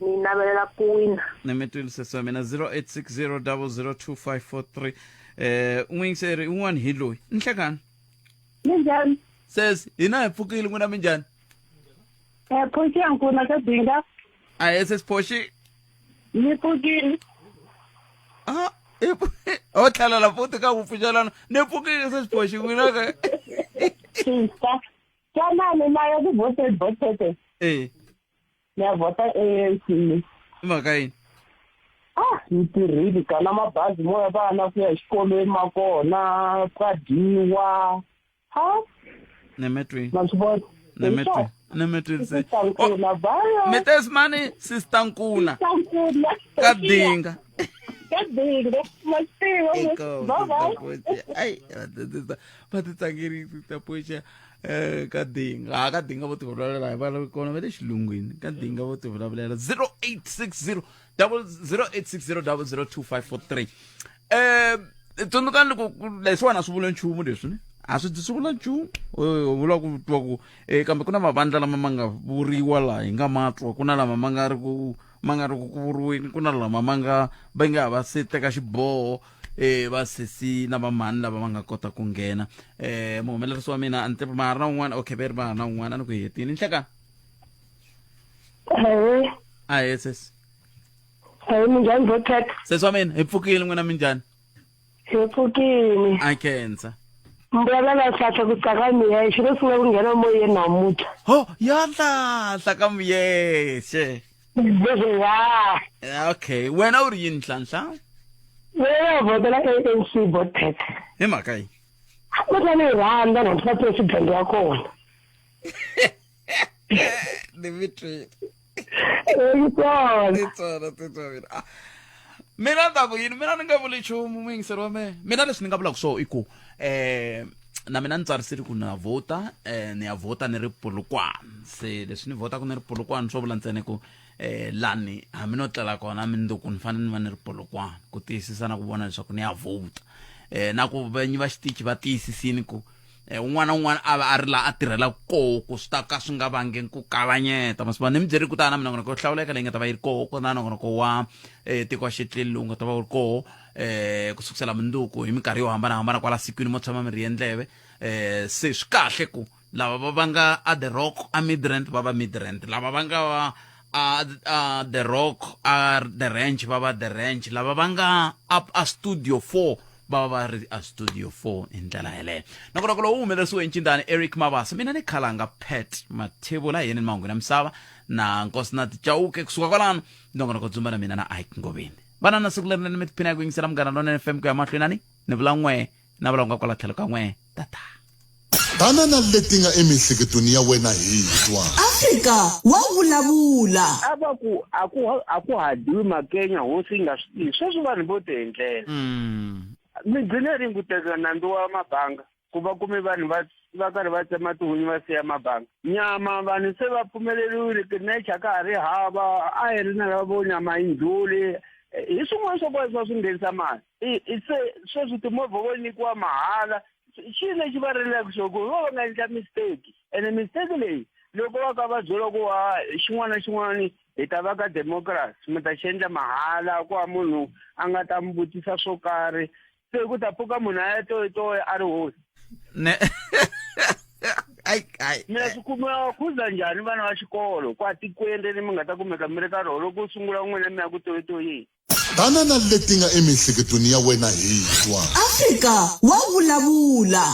ni navelela ku wina. Ni mi twini sesi wa mina 0860002543 eh n'wingiseri un'wana hi loyi. Nhlekani. Minjhani? Sesi, hina hi pfukile n'wina minjhani? Eh, Phoxi ya nkuna ka Dinga. Aye sesi Phoxi. Ni pfukile. Ah, ho tlhelela futhi ka ku pfuxelana. Ni pfukile sesi Phoxi n'wina ka. Sister, twanani na ya ku vote vote. Eh, Ni ya vhota ANC. i mhaka yini? Ah, yi tirhile kana mabazi mo ya vana ku ya exikolweni ma kona ka dyiwa. Ha? Ni mi twini. Ma swi vona? Ni mi twini. Ni mi twini se. Sister Nkuna, bye. Mi te mani sister Nkuna. Sister Nkuna. Ka Dinga. Ka Dinga. Ma swi tiva. Bye bye. Ai, va ti tsakerile sister Phoxi. Eh ka Dinga, ha ka Dinga vo ti vulavulela hi va kona va le xilungwini. Ka Dinga vo ti vulavulela 0860 0860002543. Eh Tsundzukani loko leswiwani a swi vula nchumu leswi ne a swi swi vula nchumu. U vula ku twa ku kambe ku na mavandla lama ma nga vuriwa laha hi nga ma twa, ku na lama ma nga ri ku ma nga ri ku ku vuriweni, ku na lama ma nga va nga va se teka xiboho va sesi na vamhani lava va nga kota ku nghena. Muhumelerisi wa mina a ni tivi ma ha ri na un'wana. Okay, ve ri va ha ri na un'wana, a ni ku hi hetini nhlekani. Ewe. Ahee sesi. Ahee, minjhani Botet? Sesi wa mina, hi pfukile, n'wina minjhani? Hi pfukile. A khensa. Mbulavulela Nhlahla ku tsaka miyexe ro sungula ku nghena moyeni namuntlha. Ho, ya Nhlahla ka miyexe. Ya. Okay, wena u ri yini Nhlahla? Mina vhotela ANC Botet. Hi mhaka yi? Ku ni rhandza na president wa kona. Dimitri. Yi Titsona, titsona mina. Ah. Mina ni ta ku yini? Mina ni nga vuli nchumu muyingiseri wa mehe. Mina leswi ni nga vulaka swona i ku na mina ni tsarisile ku na vhota, ni ya vhota ni ri Polokwane. Se leswi ni vhotaka ni ri Polokwane swo vula ntsena ku lani hambi no tlela kona mundzuku ni fanele ni va ni ri Polokwane ku tiyisisa na ku vona leswaku ni ya vhota. Na ku vinyi va xitichi va tiyisisini ku un'wana na un'wana a va a ri laha a tirhelaka koho ku swi ta ka swi nga vangi ku kavanyeta. Masiva ni mi byeri ku ta na minongonoko yo hlawuleka leyi nga ta va yi ri koho, ku na nongonoko wa tiko wa xitleli lowu nga ta va wu ri koho ku sukusela mundzuku hi minkarhi yo hambanahambana kwala sikwini mo tshama mi ri endleve. Se swi kahle ku lava va va nga a The Rock a Midrand va va Midrand, lava va nga va a The Rock a The Ranch va va The Ranch, lava va nga a Studio 4 va va va ri a Studio 4 hi ndlela yeleyo. Nongonoko lowu humelerisiwe hi ncindani Eric Mabasa, mina ni khalanga Pat Mathebula, hi yena ni mahungu ya misava na Nkosinathi Chauke. Kusuka kwalano nongonoko dzumba na mina na Ike Ngoveni. Vana na siku lerinene, mi tiphina hi ku yingisela Munghana Lonene FM ku ya mahlweni. Ani ni vula n'we na vula nga kwala tlhelo ka n'we tata. Tana na leti nga emiehleketweni ya wena hi twa. Afrika wa vulavula. A va ku a ku a ku ha dyiwi makenya hosi yi nga swi tivi. Sweswi vanhu vo tiendlela. Mi gcine rini ku teka nandzu wa mabanga ku va kume vanhu va va karhi va tsema tihunyi va siya mabanga? Nyama vanhu se va pfumeleriwile tinecha ka ha ri hava, a hi ri na lava vo nyama yi ndlhuli. Hi swin'wana swa kona swa swi nghenisa mali. I se sweswi timovha vo nyikiwa mahala. Xi lexi va rilaka xo ku vo va nga endla mistake, ene mistake leyi loko va ka va byela ku wa xin'wana na xin'wana hi ta va ka democracy mi ta xi endla mahala, ku va munhu a nga ta mi vutisa swo karhi, se ku ta pfuka munhu a ya toyitoyi a ri hosi. Ne ai ai mina swi kumiwa khuza njhani vana va xikolo kwa tikweni leri mi nga ta kumeka mi ri ka rona loko sungula n'wina mi ya ku toyitoyeni? Tana na leti nga emiehleketweni ya wena hi twa. Afrika wa vulavula.